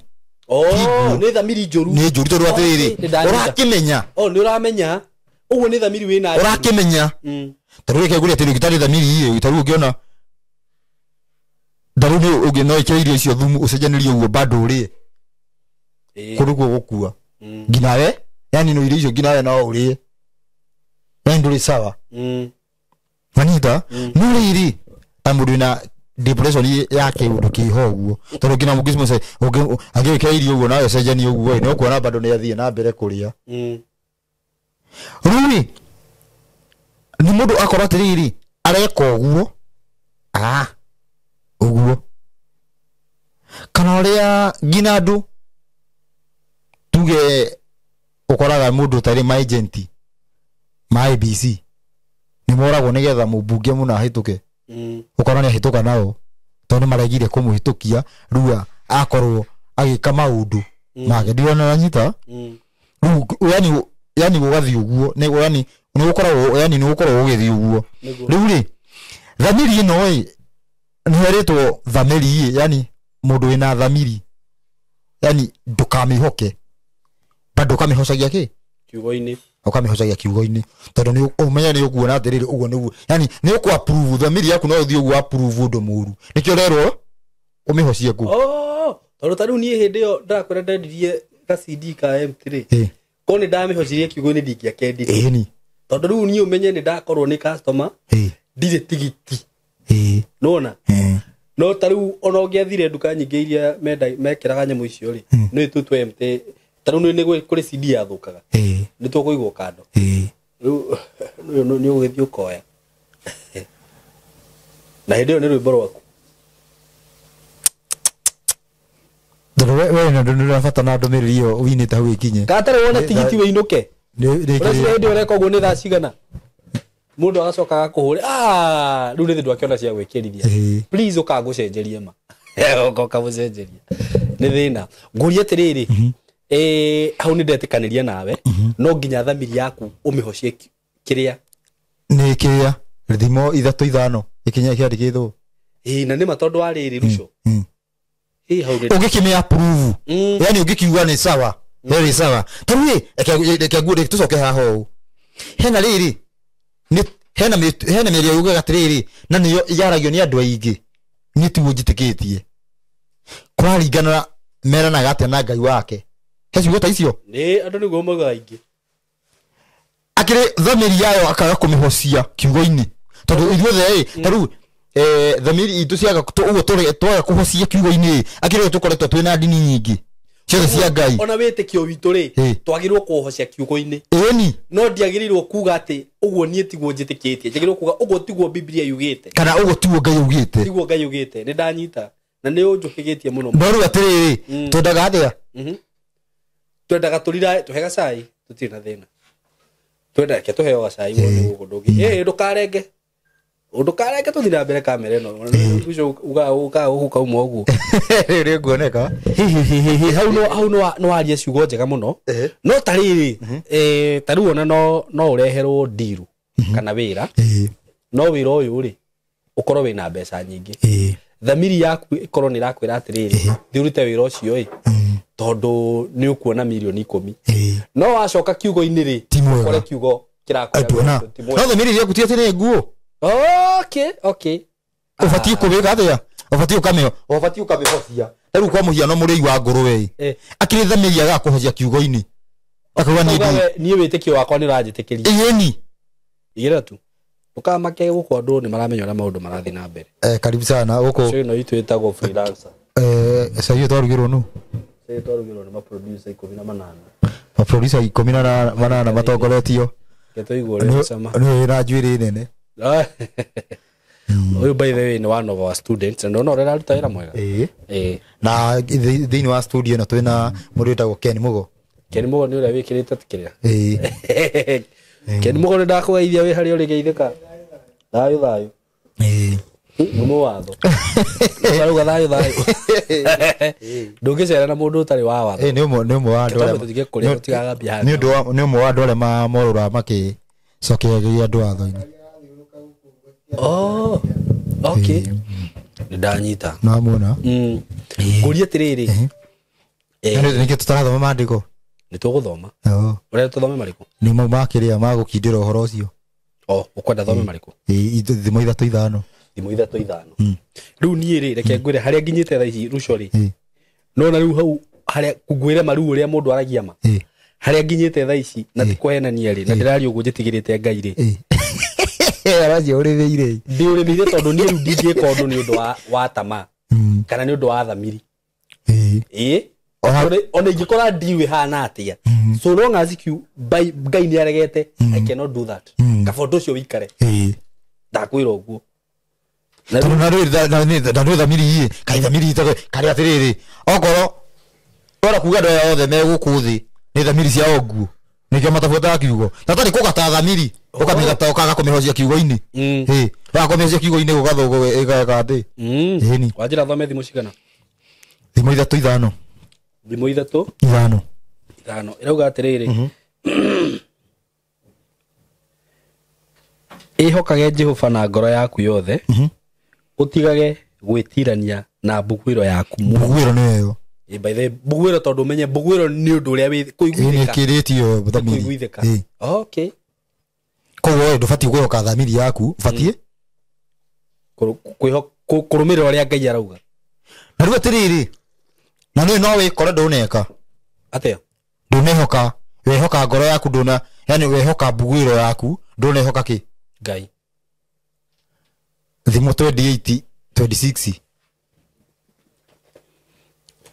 Nĩ thamiri njũru, nĩ njũru tondũ atĩrĩrĩ ũrakĩmenya, nĩ ũramenya ũguo nĩ thamiri wĩna ũrakĩmenya tondũ reke ngũrie atĩrĩrĩ gĩtarĩ thamiri ĩ tarĩu ũngĩona tarĩu nĩ ũngĩ no ĩkĩre irio icio thumu ũcenjanĩrie ũguo bado ũrĩe kũrĩ guo gũkua nginawe, yani no irio icio nginawe no ũrĩe, yani ndũrĩ sawa manita. No rĩrĩ ta mũndũ wĩna depression ya kĩũndũ kĩho ũguo tondũ nginya mũngĩcimũce angĩgĩkĩra irio ũguo nawe ũcenjanie ũguo nĩ ũkuona bado nĩ athiĩ na mbere kũrĩa. Rĩu rĩ nĩ mũndũ akorwo atĩrĩrĩ areka ũguo ũguo kana ũrĩa nginya andũ tuge ũkoraga mũndũ ũtarĩ ma agent ma ABC nĩ moragwo nĩgetha mũmbunge mũno ahĩtũke, ũkona nĩ ahĩtũka nao tondũ nĩ maregire kũmũhĩtũkia rĩu akorwo agĩka maũndũ make. Ndirona wanyita rĩu, yani gũgathiĩ ũguo yani nĩ gũkoragwo yani nĩ gũkoragwo gũgĩthiĩ ũguo. Rĩu rĩ thamiri ĩno ĩ nĩ herĩtwo thamiri ĩ, yani mũndũ wĩna thamiri yani ndũkamĩhoke bado ũkamĩhocagia kĩ kiugo-inĩ, ũkamĩhocagia kiugo-inĩ tondũ nĩ ũmenya nĩ ũkuona atĩrĩrĩ ũguo nĩguo, yani nĩ ũkũ approve thamiri yaku no ũthiĩ ũguo approve ũndũ mũru nĩkĩo ũrerwo ũmĩhocie kũ. Tondũ ta rĩu niĩ hĩndĩ ĩyo ndĩrakwĩra ndendirie ga CD ka M3 ko nĩ ndamĩhocirie kiugo-inĩ ndingĩakendirie. Ĩni tondũ rĩu niĩ ũmenye nĩ ndakorwo nĩ customer ndirĩ tigiti nĩwona. No ta rĩu ona ũngĩathire nduka nyingĩ iria mekĩraga nyamũ icio rĩ nĩ tũtwe MT ta rĩu nĩ kũrĩ CD yathũkaga nĩ tũkũigwo kando rĩu nĩ ũgũgĩthiĩ ũkoya na hĩndĩ ĩyo nĩ rwĩmbo rwaku tondũ we na ndũrabata na ndũmĩrĩri ĩyo ũinĩte hau ĩkinye gatarĩ wona tigiti wĩinũke ũreciria hĩndĩ ĩyo ũreka ũguo nĩ thaa cigana mũndũ agacoka agakũhũre rĩu nĩ thĩ ndwakĩona cia gwĩkĩrithia please ũkangũcenjerie ma ũkamũcenjeria nĩ thĩna. Ngũrie atĩrĩrĩ hau nĩ ndetĩkanĩria nawe no nginya thamiri yaku ũmĩhocie kĩrĩa nĩ kĩrĩa thimo 3 5 ikinya kĩandĩkĩtwo na nĩ ma tondũ wa rĩrĩ ruco ũngĩkĩmĩ approve yani ũngĩkiuga nĩ sawa nĩ sawa tarĩu reke tũcoke haha ũũ hena rĩrĩ hena mĩario yugaga atĩrĩrĩ na nĩyo yaragio nĩ andũ aingĩ niĩ tiguo njĩtĩkĩtie kũraringana meranaga atĩa na Ngai wake. He ciugo ta icio nĩ andũ nĩguo maugaga aingĩ akĩrĩ thamiri yayo akaga kũmĩhocia kiugo-inĩ tondũ ithuothe ĩ tarĩu thamiri itũ ciaga ũguo twaga kũhocia kiugo-inĩ akĩrĩ tũkoretwo twĩna ndini nyingĩ ciothe cia Ngai ona wĩtĩkio witũ rĩ twagĩrĩirwo kũhocia kiugo-inĩ ĩni no ndiagĩrĩirwo kuga atĩ ũguo niĩ tiguo njĩtĩkĩtie njagĩrĩirwo kuga ũguo tiguo Biblia yugĩte kana ũguo tiguo Ngai augĩte tiguo Ngai augĩte. Nĩ ndanyita na nĩ ũnjũkĩgĩtie mũno no rĩu atĩrĩrĩ twendaga atĩa twendaga tũrira tũhe gacai tũtirĩ na thĩna twenda reke tũheo gacai wone gũkũ ndũngĩ ndũkarenge ndũkarenge tũthiĩ na mbere kamera ĩno ũcio ugaga ũguka uma ũguo rĩu nĩ nguoneka hau no warie ciugo njega mũno no ta rĩrĩ ta rĩu ona no ũreherwo ndiru kana wĩra no wĩra ũyũ rĩ ũkorwo wĩna mbeca nyingĩ Thamiri yaku ikorwo nĩ irakwĩra atĩrĩrĩ, thiĩ ũrute wĩra ũcio ĩ, tondũ nĩ ũkuona mirioni 10. No wacoka kiugo-inĩ rĩ, ũkore kiugo kĩrakwĩra ti mwega. No thamiri yaku ti atĩ nĩ nguo. Okay, okay. Ũbatiĩ kũwĩka atĩa? Ũbatiĩ ũkamĩo, ũbatiĩ ũkamĩhocia. Ta rĩu kwa mũhiano mũrĩi wa ngũrũwe ĩ, akĩrĩ thamiri agaga kũhocia kiugo-inĩ. Akauga niĩ wĩtĩkio wakwa nĩ ũranjĩtĩkĩria. Ĩni. Igĩrĩra tu. Ndũkamake gũkũ andũ nĩ maramenya ũrĩa maũndũ marathiĩ na mbere. Karibu sana gũkũ. Show ĩno itũ ĩtagwo freelancer. Cai ũyũ twarugĩrwo nũ? Cai twarugĩrwo nĩ maproducer 18. Maproducer 18 matongoretio. Reke tũigue ũrĩa cama. Nĩ wĩna njuĩrĩ nene. Ũyũ by the way nĩ one of our students na ndona ũrĩa araruta wĩra mwega. Na thĩinĩ wa studio ĩno twĩna mũndũ wĩtagwo Ken Mugo. Ken Mugo nĩ ũrĩa wĩkĩrĩte kĩrĩa. Ken Mugo nĩ ndakũgeithia wĩ harĩa ũrĩ geithĩka. Thayũ thayũ. Nĩ mũwatho. Ũrauga thayũ thayũ. Ndũngĩcera na mũndũ ũtarĩ wa watho. Nĩ ũmwe wa andũ arĩa nĩ ũmwe wa andũ arĩa morũraga makĩcokeagĩria andũ watho-inĩ. Oh, okay. Nĩ ndanyita. Nĩwamuona? Ngũrie atĩrĩrĩ. Nĩkĩ tũtarathoma maandĩko? Nĩ tũgũthoma. Ũrenda tũthome marĩkũ? Nĩ mau makĩrĩa magũkindĩra ũhoro ũcio. Oh, ũkwenda thome marĩkũ? Thimo 3 5. Thimo 3 5. Rĩu niĩ rĩ, reke ngwĩre harĩa nginyĩte thaa ici Ruco rĩ. Nona rĩu hau harĩa ngwĩre ma rĩu ũrĩa mũndũ aragia ma. Harĩa nginyĩte thaa ici na ti kũhenania rĩ, na ndĩraria ũguo njĩtigĩrĩte Ngai rĩ. Aracio ũrĩmĩire. Ndĩũrĩmĩire tondũ niĩ rĩu ndingĩka ũndũ nĩ ũndũ wa tamaa kana nĩ ũndũ wa thamiri. Ona ingĩkora ndiũ ĩhana atĩa, so long as you by Ngai nĩ aregete, I cannot do that. Kaba ũndũ ũcio wĩikare. Ndakwĩra ũguo. Tondũ na nĩ thamiri ĩ, kaĩ thamiri karĩ atĩrĩrĩ, okorwo ora kuga andũ aya othe me gũkũ thĩ nĩ thamiri ciao nguo, nĩkĩo matabuataga kiugo. Na tarĩ kũgata thamiri, ũkamĩgata ũkaga kũmĩhocia kiugo-inĩ. Waga kũmĩhocia kiugo-inĩ gũgathũgwo ĩgeka atĩ. Ĩni. Wanjĩra thome thimũ cigana? Thimũ 3 5. Thimũ 3 5. 5. Ĩrauga atĩrĩrĩ. Ĩhokage Jehova na ngoro yaku yothe, ũtigage gwĩtirania na mbuguĩro yaku. Mbuguĩro nĩ ĩyo. By the way, mbuguĩro tondũ ũmenye mbuguĩro nĩ ũndũ ũrĩa kũiguithĩka. Nĩ thamiri. Kũiguithĩka. Okay. Koguo ndũbatiĩ kwĩhoka thamiri yaku, ũbatiĩ kũrũmĩrĩra ũrĩa Ngai arauga. Na rĩu atĩrĩrĩ, na nĩ no wĩkore ndũneka. Atĩa? Ndũnehoka, wehoka ngoro yaku ndũna, yani wehoka mbuguĩro yaku, ndũnehoka kĩ? Ngai. Thimũ 28 26.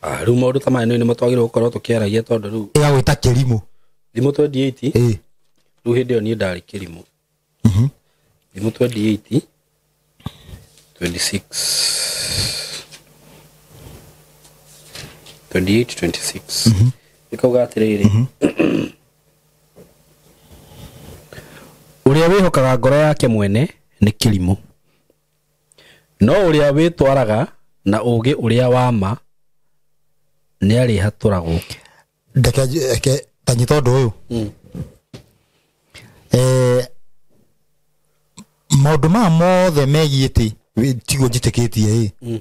Rĩu maũndũ ta maya nĩ matwagĩrĩirwo gũkorwo tũkĩaragia tondũ rĩu ĩgagwĩta kĩrimũ. Thimũ 28? Rĩu hĩndĩ ĩyo niĩ ndarĩ kĩrimũ. Thimũ 28 26. 28 26. Ĩkauga atĩrĩrĩ. Ũrĩa wĩhokaga ngoro yake mwene nĩ kĩrimũ, no ũrĩa wĩtwaraga na ũũgĩ ũrĩa wa ma nĩarĩhatũragwo. Ndeke tanyita ũndũ ũyũ. Maũndũ maya mothe megiĩ atĩ tiguo njĩtĩkĩtie ĩ,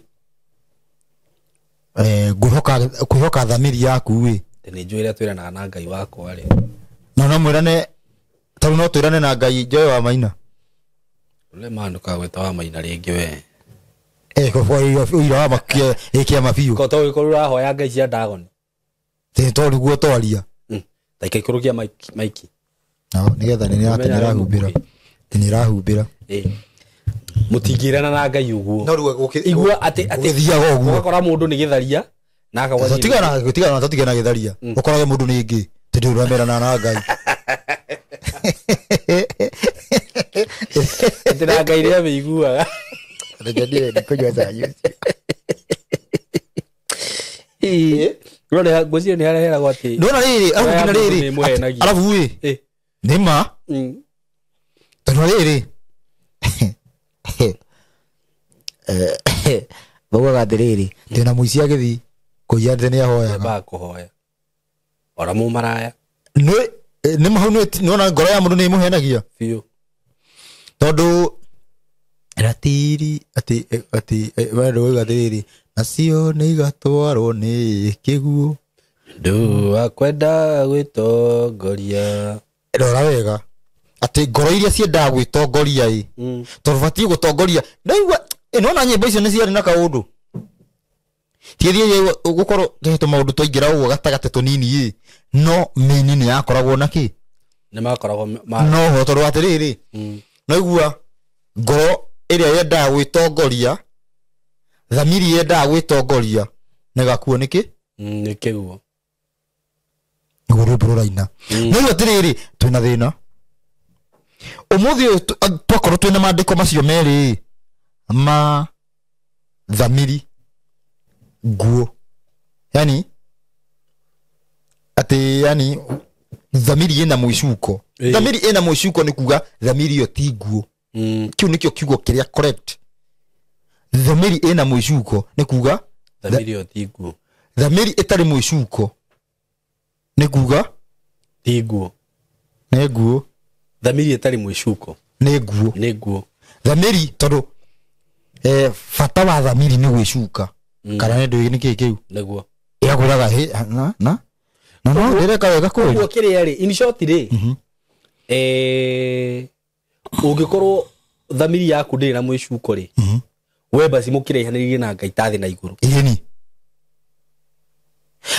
kwĩhoka thamiri yaku ĩ. Nĩ njũĩ ũrĩa twĩranaga na Ngai wakwa rĩ. Na no mwĩrane, tondũ no twĩrane na Ngai njoe wa Maina. Ũrĩa ma ndũkagweta wa Maina rĩngĩ we. Ũira wa kĩama biũ. Ko to gĩkorwo ũrahoya Ngai cia Ndagoni. Tĩ to nĩguo twaria. Ta ikaikũrũkia maiki. No, nĩgetha nĩ nĩrahumbĩra. Nĩrahumbĩra. Mũtingĩrana na Ngai ũguo. No rĩu igua atĩ ũgĩthiaga ũguo. Ũgakora mũndũ nĩ gĩtharia na akagwa. Tigana gĩtharia. Ũkorage mũndũ nĩ ngĩ. Tondũ ũramerana na Ngai. Atĩ na Ngai nĩ amĩiguaga. Reke ndiende kũnyua cai ũcio. Ndũrona ngwĩciria nĩ areheragwo atĩ. Ndũrona rĩrĩ, arabu nginya rĩrĩ. Arabu ĩ. Nĩ ma. Tondũ rĩrĩ. Baugaga atĩrĩrĩ, ndĩna mũici agĩthiĩ kũiya atĩ nĩahoyaga. Ambaga kũhoya. Ora mũmaraya. Nĩ ma hau nĩwona ngoro ya mũndũ nĩ ĩmũhenagia. Biũ. Tondũ Ratiri ati ati wendo uga atiriri nacio nĩ igatwarwo nĩ kĩguũ. Ndu akwenda gwĩtongoria. Rora wega atĩ ngoro iria ciendaga gwĩtongoria ĩ tondũ batiĩ gũtongoria. Ndaigua nona nyĩmbo icio nĩ ciarĩ na kaũndũ. Tiĩthiĩ gũkorwo tũhetwo maũndũ twaingĩra ũguo gatagatĩ tũnini ĩ no mĩini nĩ yakoragwo na kĩ nĩ makoragwo no ho tondũ atĩrĩrĩ naigua ngoro ĩrĩa yendaga gwĩtongoria thamiri yendaga gwĩtongoria nĩgakuo nĩkĩ nĩ kĩguo nĩguo rwĩmbo rũraina. No atĩrĩrĩ twĩna thĩna ũmũthĩ ũyũ twakorwo twĩna maandĩko macio merĩ ma thamiri nguo yani atĩ yani thamiri ĩna mũicuko. Thamiri ĩna mũicuko nĩ kuga thamiri ĩyo ti nguo. Kĩu nĩkĩo kiugo kĩrĩa correct. Thamiri ĩna mũicuko nĩ kuga thamiri ĩyo ti nguo. Thamiri ĩtarĩ mũicuko nĩ kuga ti nguo. Nĩ nguo. Thamiri ĩtarĩ mũicuko nĩ nguo. Nĩ nguo. Thamiri tondũ bata wa thamiri nĩ gwĩcuka. Kana nĩ ndũĩ nĩ kĩĩ kĩu nĩguo ĩrakwĩraga hĩ na na na no ndĩreka wega kweli. Ũguo kĩrĩa rĩ in short rĩ ũngĩkorwo thamiri yaku ndĩrĩ na mwĩcuko rĩ we basi mũkĩraihanĩrĩrie na Ngai ta thĩ na igũrũ. Ĩni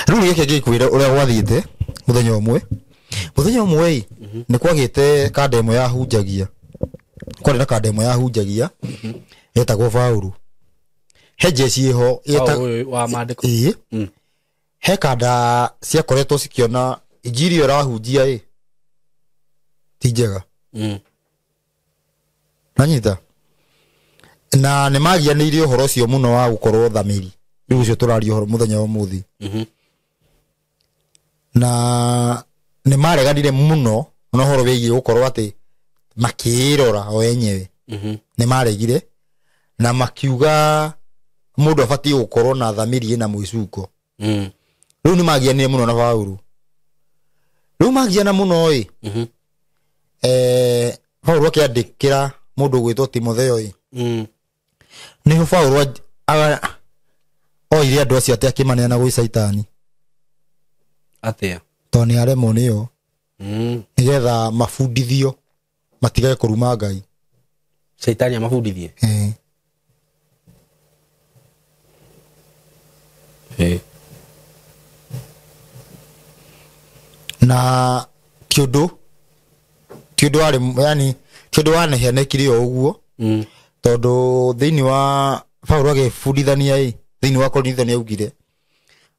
rĩu gĩkĩ ngĩkwĩra ũrĩa gwathiĩte mũthenya ũmwe nĩ kwagĩte kanda ĩmwe yahunjagia kwarĩ na kanda ĩmwe yahunjagia yetagwo Paũlũ. He jeshi ĩho wa maandĩko ĩĩ he kanda ciakoretwo cikiona injiri ĩyo ĩrahunjia ĩ ti njega. Nanyita na nĩ magianĩire ũhoro ũcio mũno wa gũkorwo thamiri rĩu ũcio tũraria ũhoro mũthenya wa ũmũthĩ. Na nĩ mareganire mũno na ũhoro wĩgiĩ gũkorwo atĩ makĩĩrora o enyewe. Nĩ maregire na makiuga mũndũ abatiĩ gũkorwo na thamiri ĩna mwĩcuko. Rĩu nĩ magianire mũno na Paũlũ. Rĩu magiana mũno ĩ Paũlũ akĩandĩkĩra mũndũ ũgwĩtwo Timotheo ĩ nĩho Paũlũ oire andũ acio atĩ akĩmaneana gwĩ Caitani. Atĩa? Tondũ nĩ aremwo nĩo nĩgetha mabundithio matigage kũruma Ngai. Caitani amabundithie? Na ti ũndũ warĩ yani ti ũndũ wanehanĩkire o ũguo tondũ thĩinĩ wa Paũlũ agĩbundithania ĩ thĩinĩ wa Korintho nĩ augire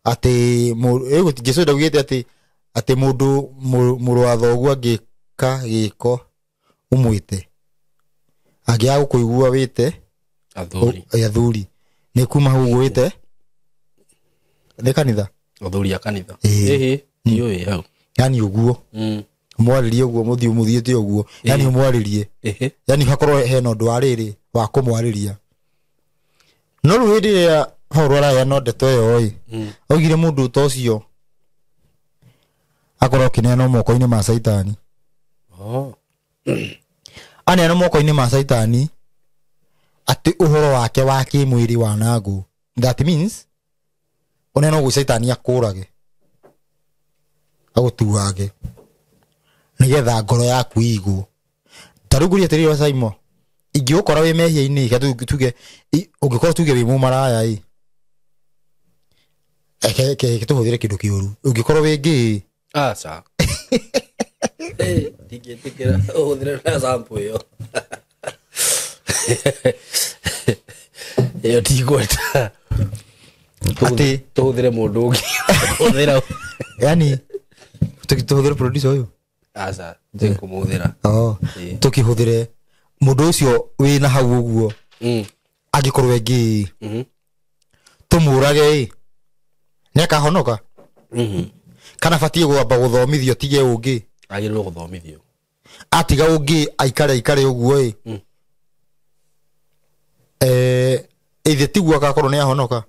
atĩ Jesũ ndaugĩte atĩ atĩ mũndũ mũrũ wa thoguo angĩka gĩko ũmwĩte angĩaga gũkũigua wĩte athuri nĩ kuma hau ũgwĩte nĩ kanitha athuri a kanitha ĩhĩ ndiũĩ hau yani ũguo mwarĩrie ũguo mũthiĩ mũthiĩte ũguo yani ũmwarĩrie yani hakorwo hena ũndũ wa rĩrĩ wa kũmwarĩria. No rĩu hĩndĩ ĩrĩa Paũlũ araheana ndeto ĩyo ĩ augire mũndũ ta ũcio akorwo akĩneanwo moko-inĩ ma Caitani. Aneanwo moko-inĩ ma Caitani atĩ ũhoro wake wa kĩmwĩrĩ wanangwo. That means ũneanwo gwĩ Caitani akũrage agũtuage nĩgetha ngoro yaku ĩigwo. Ta rĩu ngũrie atĩrĩrĩ Saimo, ingĩgũkora wĩ mehia-inĩ tuge ũngĩkorwo tuge wĩ mũmaraya ĩ reke tũhũthĩre kĩndũ kĩũru ũngĩkorwo wĩ ngĩ aca ndingĩtĩkĩra ũhũthĩre na sample ĩyo ĩyo ndigweta atĩ tũhũthĩre mũndũ ũngĩ hũthĩra yani tũhũthĩre producer ũyũ aca ndikũmũhũthĩra tũkĩhũthĩre mũndũ ũcio wĩna hau ũguo angĩkorwo engĩ tũmũrage ĩ nĩakahonoka kana batiĩ gwamba gũthomithio tige ũngĩ agĩrĩirwo gũthomithio atiga ũngĩ aikare ũguo ĩ ithe tiguo agakorwo nĩ ahonoka.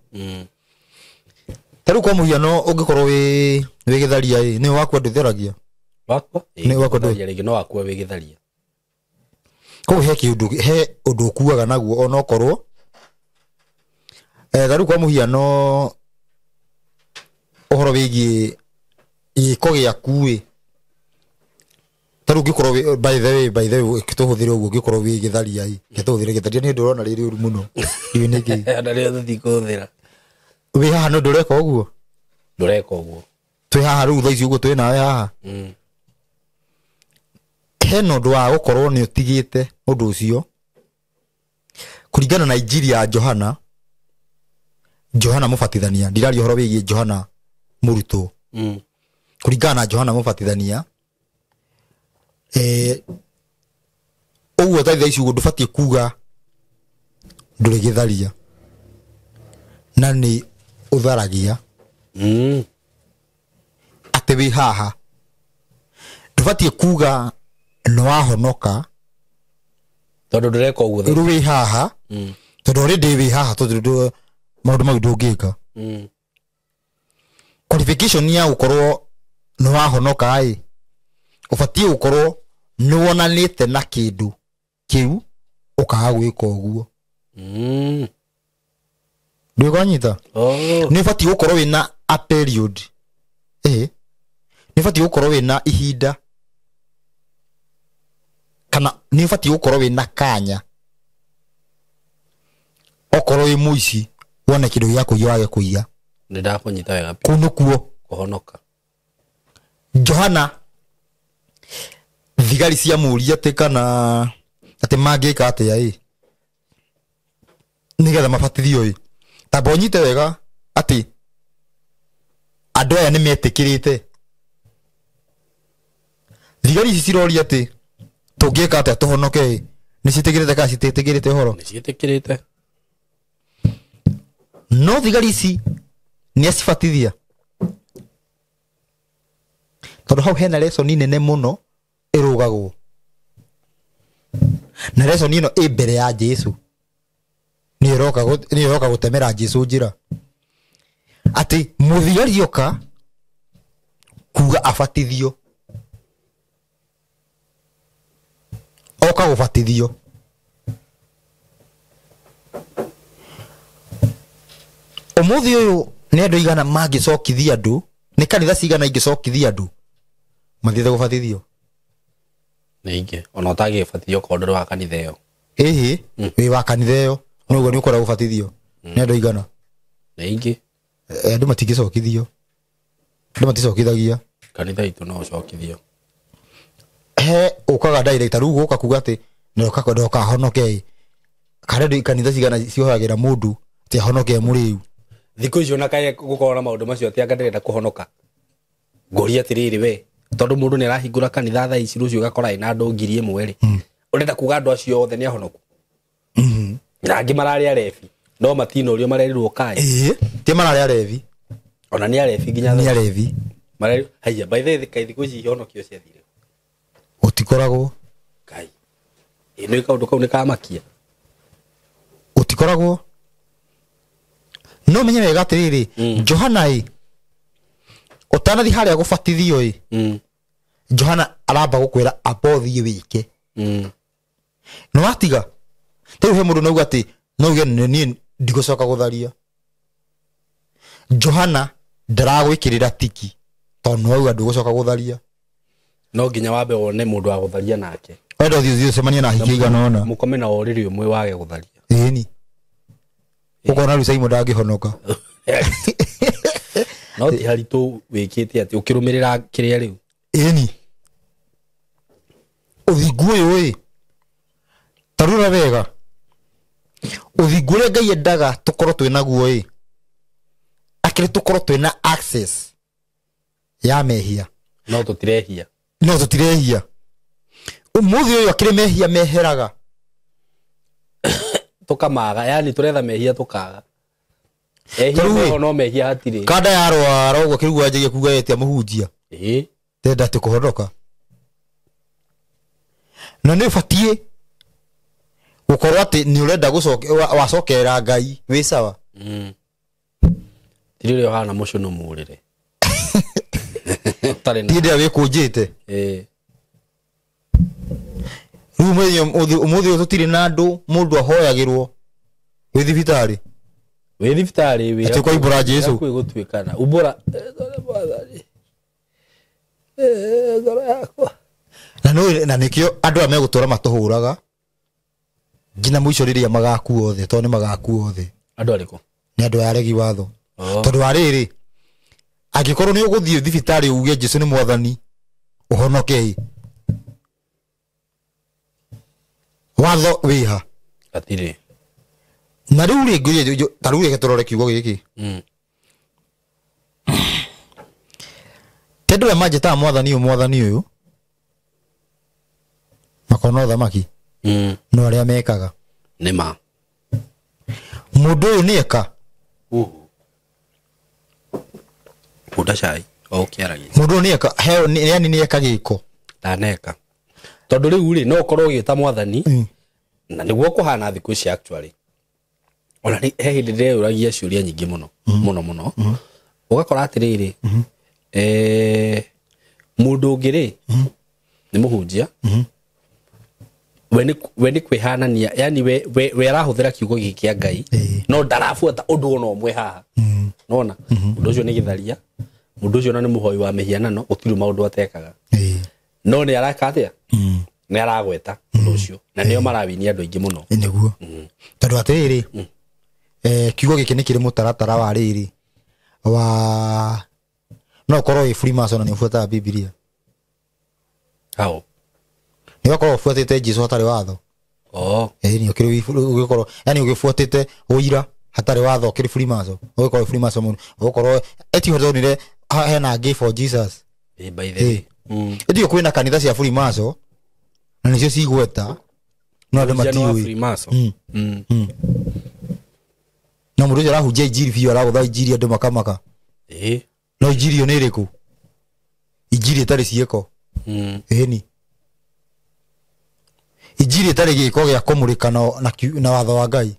Ta rĩu kwa mũhiano ũngĩkorwo wĩ gĩtharia ĩ nĩ wakwa ndũtheragia wakwa nĩ wakwa ndũtheragia rĩngĩ no wakwa wĩ gĩtharia Koguo he kĩũndũ he ũndũ ũkuaga naguo onokorwo ta rĩu kwa mũhiano ũhoro wĩgiĩ gĩko gĩaku ĩ ta rĩu ũngĩkorwo by the way tũhũthĩre ũguo ũngĩkorwo wĩ gĩtharia ĩ tũhũthĩre gĩtharia nĩ ũndũ ũrona rĩrĩ ũru mũno ndiũĩ nĩkĩ na rĩo tũthiĩ kũhũthĩra wĩ haha nĩ ndũreka ũguo ndũreka ũguo twĩ haha rĩu thaa ici ũguo twĩ nawe haha hena ũndũ wa gũkorwo nĩ ũtigĩte ũndũ ũcio kũringana na injiri ya Johana Johana mũbatithania ndiraria ũhoro wĩgiĩ Johana mũrutwo kũringana na Johana mũbatithania ũguo ta thaa ici ũguo ndũbatiĩ kuga ndũrĩ gĩtharia na nĩ ũtharagia atĩ wĩ haha ndũbatiĩ kuga nĩ wahonoka tondũ ndũreka ũguo rĩu wĩ haha tondũ already wĩ haha tondũ maũndũ mau ndũngĩka qualification ya gũkorwo nĩ wahonoka ĩ ũbatiĩ gũkorwo nĩ wonanĩte na kĩndũ kĩu ũkaga gwĩka ũguo ndũkanyita nĩ ũbatiĩ gũkorwo wĩna a period nĩ ũbatiĩ gũkorwo wĩna ihinda kana nĩ ũbatiĩ gũkorwo wĩna kanya okorwo wĩ mũici wone kĩndũ gĩa kũiya wage kũiya nĩ ndakũnyita wega kũu nĩkuo kũhonoka Johana thigari ciamũria atĩ kana atĩ mangĩka atĩa ĩ nĩgetha mabatithio ĩ tamba ũnyite wega atĩ andũ aya nĩ metĩkĩrĩte thigari ici ciroria atĩ tũngĩka atĩa tũhonoke ĩ nĩ ciĩtĩkĩrĩte kana citiĩtĩkĩrĩte ũhoro nĩ ciĩtĩkĩrĩte no thigari ici nĩ acibatithia tondũ hau hena lesson nene mũno ĩrũgagwo na lesson ĩno ĩ mbere ya Jesu nĩ ĩroka gũtemera Jesu njĩra atĩ mũthigari oka kuga abatithio oka gũbatithio ũmũthĩ ũyũ nĩ andũ igana mangĩcokithia andũ nĩ kanitha cigana ingĩcokithia andũ mathiĩte gũbatithio nĩ ingĩ ona ũtangĩbatithio okorwo ndũrĩ wa kanitha ĩyo ĩhĩ wĩ wa kanitha ĩyo noguo nĩ ũkoragwo gũbatithio nĩ andũ igana nĩ ingĩ andũ matingĩcokithio andũ maticokithagia kanitha itũ no ũcokithio he ũkaga direct rĩu gũka kuga atĩ ndoka honoke kana andũ kanitha cigana ciohagĩra mũndũ atĩ ahonoke mũrĩu thikũ icio na kaĩ gũkorwo na maũndũ macio atĩ anga ndĩrenda kũhonoka ngũria atĩrĩrĩ we tondũ mũndũ nĩ arahingũra kanitha thaa ici rũciũ ũgakora ĩna andũ 1000 rĩ ũrenda kuga andũ acio othe nĩ ahonoku na angĩ mararĩ arebi no matinorio marerirwo kaĩ ti mararĩ arebi ona nĩ arebi nginya nĩ arebi marerirwo haiya by the way kaĩ thikũ ici ihonokio ciathire gũtikoragwo kai ĩ nĩ kaũndũ kau nĩ kamakia gũtikoragwo no menye wega atĩrĩrĩ Johana ĩ ũtanathi harĩa gũbatithio ĩ Johana aramba gũkwĩra amba ũthiĩ wĩke nĩ watiga ta rĩu he mũndũ nauga atĩ no uge niĩ ndigũcoka gũtharia Johana ndaragwĩkĩrĩra tiki tondũ nĩ wauga ndũgũcoka gũtharia no nginya wambe wone mũndũ wa gũtharia nake wenda ũthiĩ ũcemanie na ahiki aigana ũna mũkome na ũrĩrĩ ũmwe wage gũtharia ĩni ũkona rĩu Simon ndangĩhonoka no ti haritũ wĩkĩte atĩ ũkĩrũmĩrĩra kĩrĩa rĩu ĩni ũthingu ũyũ ĩ tarura wega ũthingu ũrĩa Ngai endaga tũkorwo twĩ naguo ĩ akĩrĩ tũkorwo twĩna access ya mehia no tũtirehia no tũtirehia ũmũthĩ ũyũ akĩrĩ mehia meheraga tũkamaga yani tũretha mehia tũkaga ehia no mehia hatirĩ kanda yarwara ũguo kĩrigua anjagia kuga etia mũhunjia ndenda atĩ kũhonoka na nĩ ũbatiĩ gũkorwo atĩ nĩ ũrenda wacokerera Ngai wĩ sawa ti rĩrĩa ũhana mũcũnũ mũrĩre ti rĩrĩa wĩkũnjĩte Rĩu ũmũthĩ tũtirĩ na andũ mũndũ ahoyagĩrwo wĩ thibitarĩ. Wĩ thibitarĩ wĩ Atĩ ũkaumbũra Jesũ. Hakuhĩ gũtuĩkana. Umbũra ngoro yakwa. Na nĩ na nĩkĩo andũ aya megũtũra matũhũraga nginya mũico rĩrĩa magakua othe, tondũ nĩ magakua othe. Andũ arĩkũ? Nĩ andũ aya aregi watho. Oh. Tondũ wa rĩrĩ, angĩkorwo nĩ ũgũthiĩ thibitarĩ uge Jesũ nĩ mwathani, ũhonoke, watho wĩha? Gatirĩ. Na rĩu rĩ, ngwĩre ta rĩu reke tũrore kiugo gĩkĩ. Ti andũ arĩa manjĩtaga mwathani ũyũ, mwathani ũyũ, makona ũthamaki, no arĩa mekaga. Nĩ ma. Mũndũ ũyũ nĩ eka. Bunda cai o ũkĩaragia. Mũndũ ũyũ nĩ eka, yani nĩ eka gĩko. Ndaneka. Tondũ rĩu rĩ, no ũkorwo ũgĩta mwathani, na nĩguo kũhana thikũ ici actually. Ona he hĩndĩ ndĩreyũragia ciũria nyingĩ mũno, mũno mũno. Ũgakora atĩrĩrĩ, mũndũ ũngĩ rĩ, nĩ mũhunjia, we nĩ kwĩhanania, yani we arahũthĩra kiugo gĩkĩ kĩa Ngai, no ndarabuata ũndũ ona ũmwe haha. Nona mũndũ ũcio nĩ gĩtharia, mũndũ ũcio ona nĩ mũhoi wa mĩhianano, gũtirĩ maũndũ atekaga. No nĩ areka atĩa? Nĩ aragweta ũndũ ũcio, na nĩo marawinia andũ aingĩ mũno. Nĩguo. Tondũ atĩrĩrĩ, kiugo gĩkĩ nĩ kĩrĩ mũtaratara wa rĩrĩ wa no ũkorwo wĩ Freemason na nĩ ũbuataga Bibilia. Hau. Nĩ ũkorwo ũbuatĩte Jesũ hatarĩ watho. Oh. Nĩ ũkĩrĩ ũgĩkorwo, yani ũgĩbuatĩte ũira hatarĩ watho ũkĩrĩ Freemason. Ũgĩkorwo Freemason mũno. Ũgũkorwo eti ũtonire hena gay for Jesus. By the way. Ĩtio kwĩna kanitha cia Freemason na nĩcio cigweta no andũ matiũĩ. Freemason. Na mũndũ ũcio arahunjia injiri biũ, aragũtha injiri andũ makamaka. No injiri ĩyo nĩ ĩrĩkũ? Injiri ĩtarĩ ciĩko. Ĩni. Injiri ĩtarĩ gĩko gĩa kũmũrĩka na watho wa Ngai.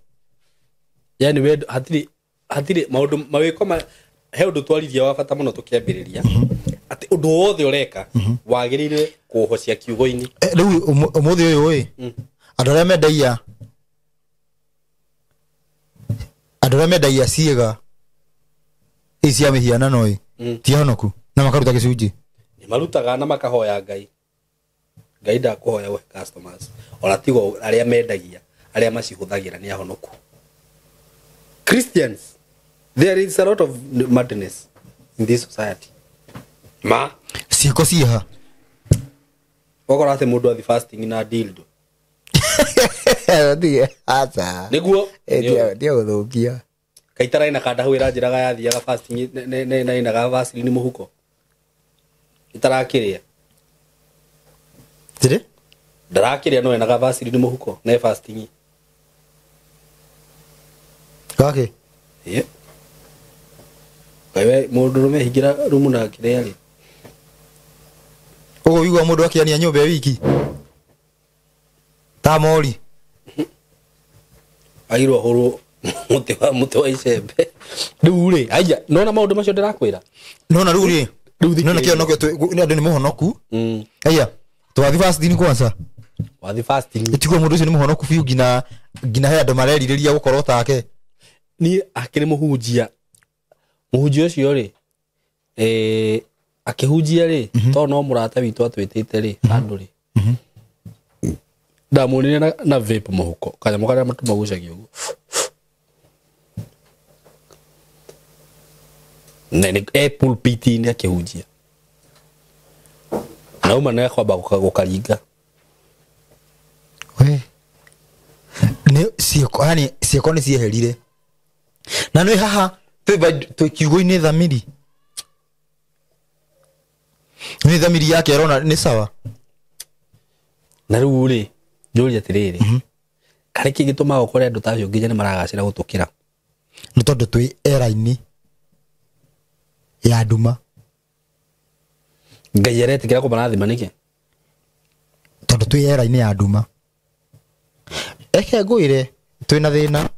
Yani we hatirĩ maũndũ mawĩko ma he ũndũ twaririe wa bata mũno tũkĩambĩrĩria, atĩ ũndũ wothe ũreka wagĩrĩire kũhocia kiugo-inĩ. Rĩu ũmũthĩ ũyũ ĩ, andũ arĩa mendagia, andũ arĩa mendagia ciĩga ici cia mĩhianano ĩ, ti ahonoku na makaruta gĩcunjĩ. Nĩ marutaga na makahoya Ngai. Ngai ndakũhoya we customers, ona tigo arĩa mendagia, arĩa macihũthagĩra nĩ ahonoku. Christians, there is a lot of madness in this society. Ma ciĩko ciĩha. Wakora atĩ mũndũ athi fasting na dildo. Aca. Nĩguo. Ndio gũthũkia. Kaitara ina kanda hau ĩranjĩraga yathiaga fasting na ina Vaseline mũhuko. Itarakĩrĩa. Tire? Ndarakĩrĩa no ina Vaseline mũhuko na fasting. Gake? Ĩĩ. Kaiwe mũndũ rũme hingĩra rumu na kĩrĩa rĩ. Ũguo wigua mũndũ akĩania nyũmba wiki. Ta mori. Agirwo hũrwo mũtĩ wa icembe. Rĩu rĩ, aya, nona maũndũ macio ndĩrakwĩra. Nona rĩu rĩ. Nona kĩo nokĩo nĩ andũ nĩ mũhonoku. Aya, twathi fasting kwanza. Wathi fasting. Ĩtigwo mũndũ ũcio nĩ mũhonoku biũ nginya he andũ marerirĩria gũkorwo take. Niĩ akĩrĩ mũhunjia. Mũhunjia ũcio rĩ, akĩhunjia rĩ, tondũ no mũrata witũ atwĩtĩte rĩ, handũ rĩ. Ndamuonire na vape mũhuko, kanyamũ karĩa matũ magucagia ũguo. Na nĩ e pulpit-inĩ akĩhunjia. Na uma nĩ akwamba gũkaringa. We. Nĩ ciĩko, yani ciĩko nĩ cieherire. Na nĩ haha twĩ kiugo-inĩ thamiri. Nĩ thamiri yake arona nĩ sawa. Na rĩu rĩ, njũrie atĩrĩrĩ, karĩ kĩ gĩtũmaga ũkore andũ ta acio nginya nĩ maragacĩra gũtũkĩra? Nĩ tondũ twĩ era-inĩ ya nduma. Ngai aretĩkĩra kũmarathima nĩkĩ? Tondũ twĩ era-inĩ ya nduma. Reke ngwĩre twĩna thĩna.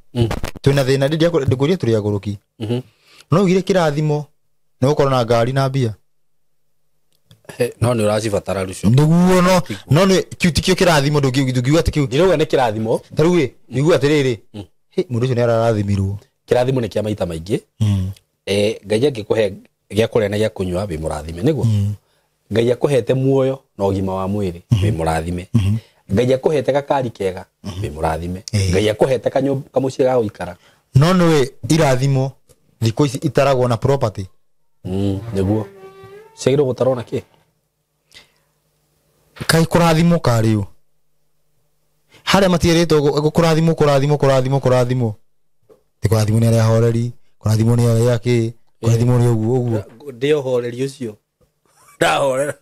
Twĩna thĩna, ndĩkwĩrire tũrĩ agũrũki. No ugire kĩrathimo nĩ gũkorwo na ngari na mbia. No nĩ ũracibatara rũcio. Nĩguo no nĩ kĩu tikĩo kĩrathimo ndũngiuga atĩ kĩu. Ndirauga nĩ kĩrathimo. Ta rĩu ĩ nĩguo atĩrĩrĩ mũndũ ũcio nĩ ararathimirwo. Kĩrathimo nĩ kĩa maita maingĩ. Ngai angĩkũhe gĩa kũrĩa na gĩa kũnyua wĩ mũrathime nĩguo. Ngai akũhete muoyo na ũgima wa mwĩrĩ wĩ mũrathime. Ngai akũhete gakari kega wĩ mũrathime. Ngai akũhete kamũciĩ ga gũikara. No nĩwe irathimo thikũ ici itaragwo na property. Nĩguo ciagĩrĩirwo gũtarwo na kĩ? Kai kũrathimwo karĩ ũ? Harĩa matierĩtwo kũrathimwo kũrathimwo kũrathimwo kũrathimwo. Ti kũrathimwo nĩ arĩa ahoreri, kũrathimwo nĩ arĩa kĩ, kũrathimwo nĩ ũguo ũguo. Ndĩ ũhoreri ũcio. Ndahorera.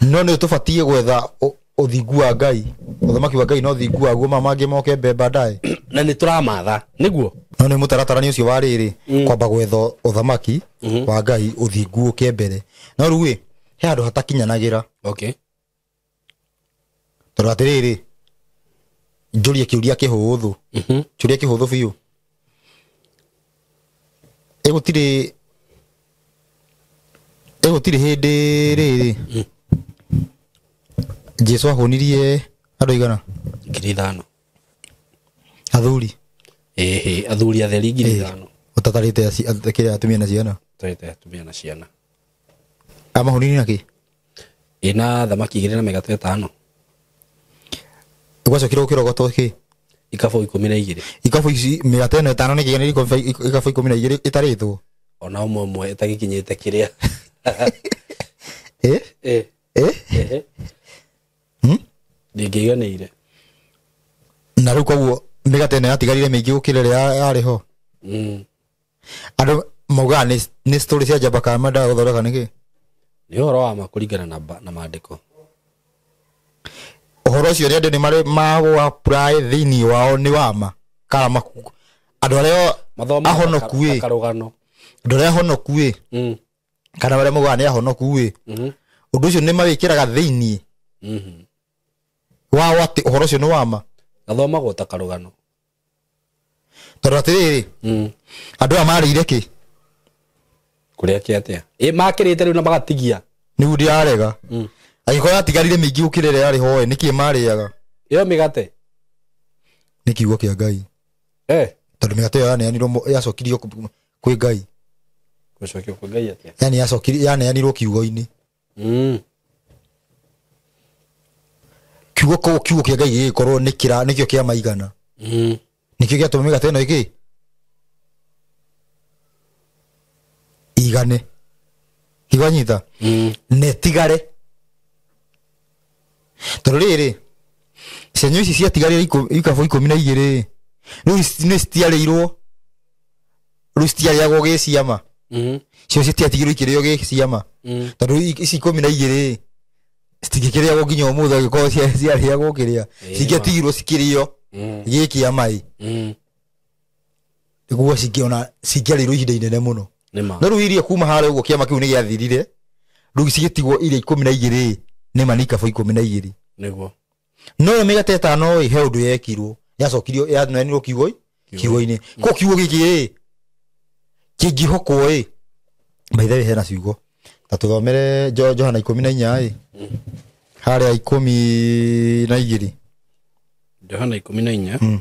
No nĩ tũbatiĩ gwetha ũthingu wa Ngai, ũthamaki wa Ngai no ũthingu waguo ma mangĩ moke mbere baadaye. Na nĩ tũramatha nĩguo. No nĩ mũtaratara nĩ ũcio wa rĩrĩ kwamba gwetha ũthamaki wa Ngai ũthingu ũke mbere. No rĩu ĩ he handũ hatakinyanagĩra. Okay. Tondũ atĩrĩrĩ njũrie kĩũria kĩhũthũ. Kĩũria kĩhũthũ biũ. Ĩgũtirĩ hĩndĩ rĩrĩ Jesu ahũnirie andũ aigana? 5,000. Athuri. Ĩhĩ, athuri atheri 5,000. Ũtatarĩte kĩrĩa atumia na ciana? Ũtatarĩte atumia na ciana. Amahũnirie na kĩ? Ĩna thamaki 2 na mĩgate 5. Gwacokire gũkĩrogotwo kĩ? Ikabũ 12. Ikabũ ici mĩgate ĩno 5 nĩ kĩganĩrie ikabũ 12 ĩtarĩtwo. Ona ũmwe ũmwe ĩtagĩkinyĩte kĩrĩa. Ndĩngĩiganĩire. Na rĩu koguo mĩgate ĩno yatigarire mĩingĩ gũkĩra ĩrĩa yarĩ ho. Andũ maugaga nĩ story cia njamba kana mendaga gũthondeka nĩkĩ? Nĩ ũhoro wa ma kũringana na maandĩko. Ũhoro ũcio nĩ andũ nĩ marĩ magũ apply thĩinĩ wao nĩ wa ma kana andũ arĩa ahonoku ĩ karũgano. Andũ arĩa ahonoku ĩ kana arĩa maugaga nĩ ahonoku ĩ ũndũ ũcio nĩ mawĩkĩraga thĩinĩ wao atĩ ũhoro ũcio nĩ wa ma. Gathomagwo ta karũgano. Tondũ atĩrĩrĩ andũ aya marĩire kĩ? Kũrĩa kĩ atĩa? Ĩ makĩrĩte rĩu na magatigia. Nĩguo ndĩrarega. Angĩkorwo yatigarire mĩingĩ gũkĩra ĩrĩa yarĩ ho ĩ nĩkĩ marĩaga? Ĩyo mĩgate. Nĩ kiugo kĩa Ngai. Tondũ mĩgate ĩyo yaneanirwo yacokirio kwĩ Ngai. Gũcokio kwĩ Ngai atĩa? Yaani yacokirio yaneanirwo kiugo-inĩ. Kiugo kiugo kĩa Ngai gĩgĩkorwo nĩkĩo kĩa maigana. Nĩkĩo gĩatũma mĩgate ĩno ĩkĩ? Igane. Iganyita. Na ĩtigare. Tondũ rĩrĩ cenyo ici ciatigarire ikabũ 12 rĩu nĩ citiarĩirwo rĩu citiarĩagwo gĩciama. Cio citiatigirwo ikĩrĩo gĩciama. Tondũ ici 12 citingĩkĩrĩagwo nginya ũmũthĩ angĩkorwo ciarĩagwo kĩrĩa. Cingĩatigirwo cikĩrĩo gĩkĩama ĩ. Nĩguo cingĩona cingĩarĩirwo ihinda inene mũno. No rĩu iria kuma harĩa ũguo kĩama kĩu nĩ gĩathirire rĩu cigĩtigwo iria 12 nĩ ma nĩ ikabũ 12. Nĩguo. No ĩyo mĩgate 5 ĩ he ũndũ yekirwo yacokirio yaneanirwo kiugo-inĩ. Ko kiugo gĩkĩ ĩ kĩngĩhokwo ĩ by the way hena ciugo ta tũthomere Johana 14 ĩ harĩa 12. Johana 14.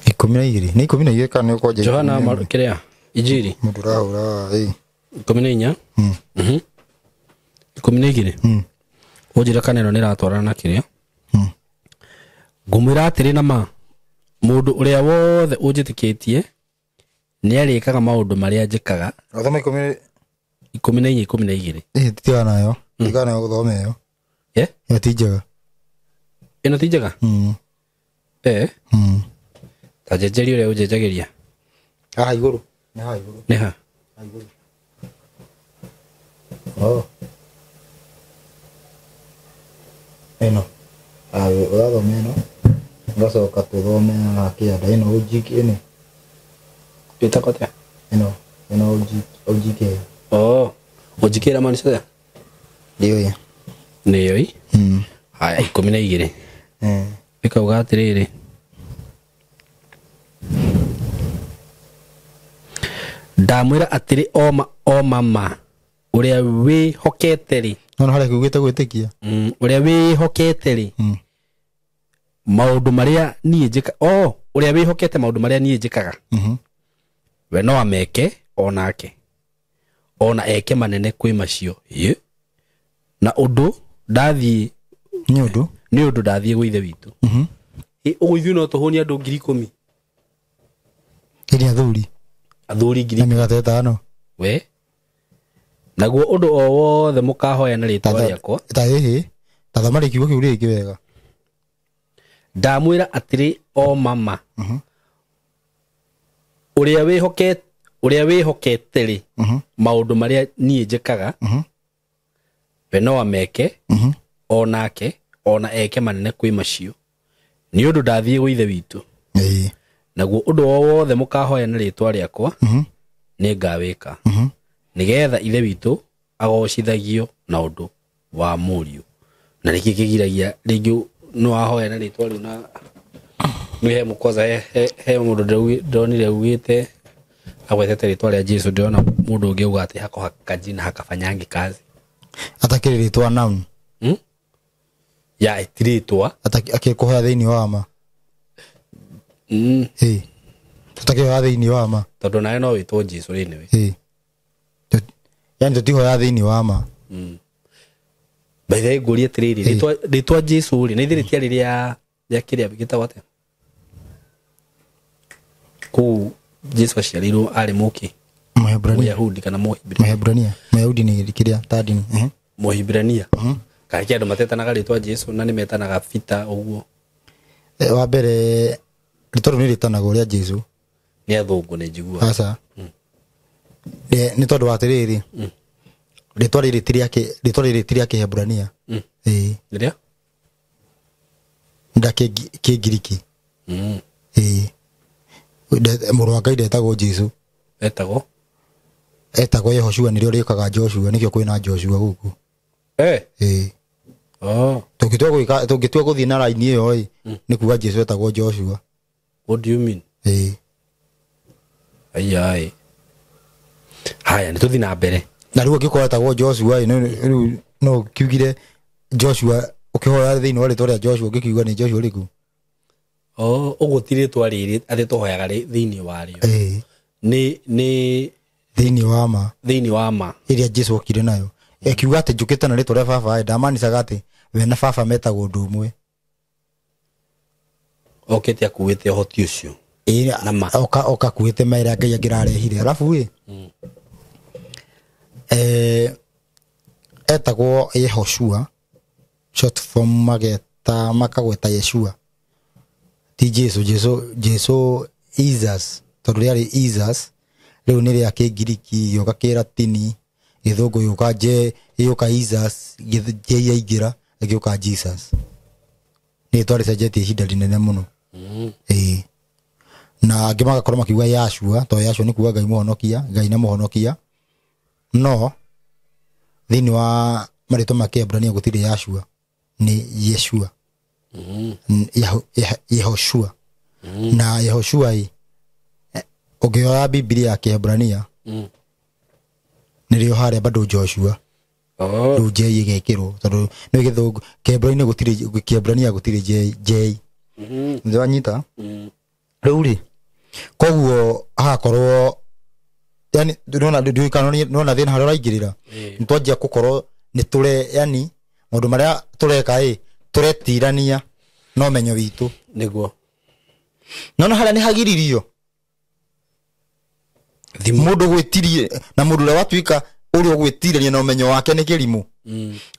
Ikũmi na igĩrĩ nĩ 12 kana nĩ ũkwanja Johana kĩrĩa Injiri mũndũ ũrahũra ĩ 14. 12. Ũnjĩre kana ĩno nĩratwarana na kĩrĩa. Ngũmwĩra atĩrĩ na ma mũndũ ũrĩa wothe ũnjĩtĩkĩtie nĩarĩkaga maũndũ marĩa njĩkaga. Thoma 14 12. Tigana nayo. Tigana nayo gũthoma ĩyo. Ĩyo ti njega. Ĩno ti njega? Ta njenjeria ũrĩa ũnjenjagĩria. Haha igũrũ. Nĩ haha igũrũ. Nĩ ha? Haha igũrũ. Oh. Ĩno. Ũrathoma ĩno. Ngacoka tũthome haha kĩanda ĩno OGK ĩno. Ĩtagwo atĩa? Ĩno OGK. Oh. OGK ĩramaanisha atĩa? Ndiũĩ. Nĩyũĩ? Haya 12. Ĩkauga atĩrĩrĩ. Ndamwĩra atĩrĩ o mama ũrĩa wĩhokete rĩ. No harĩa kiugĩte gwĩtĩkia. Ũrĩa wĩhokete rĩ. Maũndũ marĩa niĩ njĩka ũrĩa wĩhokete maũndũ marĩa niĩ njĩkaga. We no ameke onake. Ona eke manene kwĩ macio. Na ũndũ ndathiĩ nĩ ũndũ ndathiĩ gwĩ Ithe witũ. Ũguo ithuĩ no tũhũnie andũ 10,000. Ĩrĩa athuri. Athuri 10,000. Na mĩgate 5. We. Naguo ũndũ o wothe mũkahoya na rĩtwa rĩakwa. Ta ĩhĩ. Tathoma kiugo kĩu rĩngĩ wega. Ndamwĩra atĩrĩ o mama. Ũrĩa wĩhokete rĩ maũndũ marĩa niĩ njĩkaga we no ameke onake ona eke manene kwĩ macio nĩ ũndũ ndathiĩ gwĩ Ithe witũ. Naguo ũndũ o wothe mũkahoya na rĩtwa rĩakwa nĩ ngawĩka nĩgetha Ithe witũ agocithagio na ũndũ wa Mũriũ. Na nĩkĩ kĩgiragia rĩngĩ no ahoya na rĩtwa rĩu na nĩ he mũkwaza he mũndũ ndĩronire augĩte agwetete rĩtwa rĩa Jesu ndĩrona mũndũ ũngĩ auga atĩ hako kajina hakafanyangi kazi atakĩrĩ rĩtwa noun ya ĩtirĩtwa akĩkũhoya thĩinĩ wa ma tũtakĩhoya thĩinĩ wa ma tondũ nawe no wĩtwo Jesu rĩ nĩwe yani tũtihoya thĩinĩ wa ma. By the way ngũrie atĩrĩrĩ rĩtwa Jesu rĩ na ithe rĩtiarĩ rĩa kĩrĩa gĩtagwo atĩa kũu Jesu aciarirwo arĩ mũkĩ Mũyahudi kana Mũhebrania. Mũyahudi nĩ kĩrĩa ta ndini Mũhibrania kana kĩ andũ matetanaga rĩtwa Jesu na nĩ metanaga Peter ũguo. Wa mbere rĩtwa rĩu nĩ rĩtanagwo rĩa Jesu nĩ athũngũ nĩ njiguaga. Aca. Nĩ tondũ wa atĩrĩrĩ rĩtwa rĩrĩ ti rĩa Kĩhebrania. Rĩrĩa nda Kĩngiriki. Mũrũ wa Ngai ndetagwo Jesu. Etagwo Yehoshua nĩrĩo rĩũkaga Joshua nĩkĩo kwĩna Joshua gũkũ. Tũngĩtua gũthiĩ na raini ĩyo ĩ nĩ kuga Jesu etagwo Joshua. What do you mean? Ai. Haya nĩ tũthiĩ na mbere. Na rĩu angĩkorwo etagwo Joshua ĩ rĩu no kiugire Joshua ũkĩhoya thĩinĩ wa rĩtwa rĩa Joshua ũngĩkiuga nĩ Joshua ũrĩkũ? Ũguo ti rĩtwa rĩrĩ atĩ tũhoyaga thĩinĩ warĩo. Nĩ thĩinĩ wa ma. Thĩinĩ wa ma ĩrĩa Jesu okire nayo. Ekiuga atĩ njũkĩte na rĩtwa rĩa baba ndamanicaga atĩ we na baba metagwo ũndũ ũmwe. Okĩte akuĩte ũhoti ũcio. Na ma. Oka akuĩte ma ĩrĩa Ngai angĩrarehire. Arabu ĩ etagwo Yehoshua short form mageta makagweta Yeshua ti Jesu. Jesu Jesus tondũ rĩarĩ Jesus rĩu nĩ rĩa Kĩngiriki gĩũka Kĩratini gĩthũngũ gĩũka J gĩũka Jesus J yaingĩra gĩũka Jesus. Nĩ rĩtwa rĩcenjetie ihinda rĩnene mũno. Na angĩ magakorwo makiuga Yashua tondũ Yashua nĩ kuga Ngai mũhonokia, Ngai na mũhonokia. No thĩinĩ wa marĩtwa ma Kĩebrania gũtirĩ Yashua nĩ Yeshua. Yehoshua. Na Yehoshua ĩ ũngĩoya Biblia ya Kĩebrania nĩrĩo harĩa bado Joshua. Rĩu J ĩgekĩrwo tondũ nĩ gĩthũngũ Kĩebrania gũtirĩ Kĩebrania gũtirĩ J. Nĩwanyita? Rĩu rĩ koguo hagakorwo yani ndona ndona thĩna harĩa ũraingĩrĩra nĩ twanjia gũkorwo nĩ tũre yani maũndũ marĩa tũreka ĩ tũretirania no menyo witũ nĩguo. No harĩa nĩ hagiririo mũndũ gwĩtirie na mũndũ ũrĩa watuĩka ũrĩa ũgwĩtirania na ũmenyo wake nĩ kĩrimũ.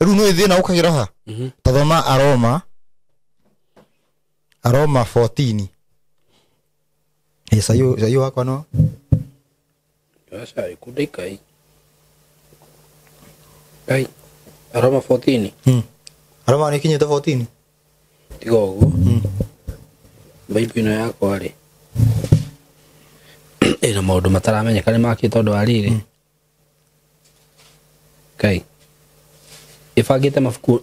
Rĩu nĩ thĩna ũkagĩra ha tathoma Aroma 14. Sayo wakwa no Aca ikundi kai. Kai Aroma 14. Aroma nĩ kinyĩte 14. Tiga ũguo. Bible ĩno yakwa rĩ ĩna maũndũ mataramenyeka nĩ makĩ tondũ wa rĩrĩ. Kai ĩbangĩte mabuku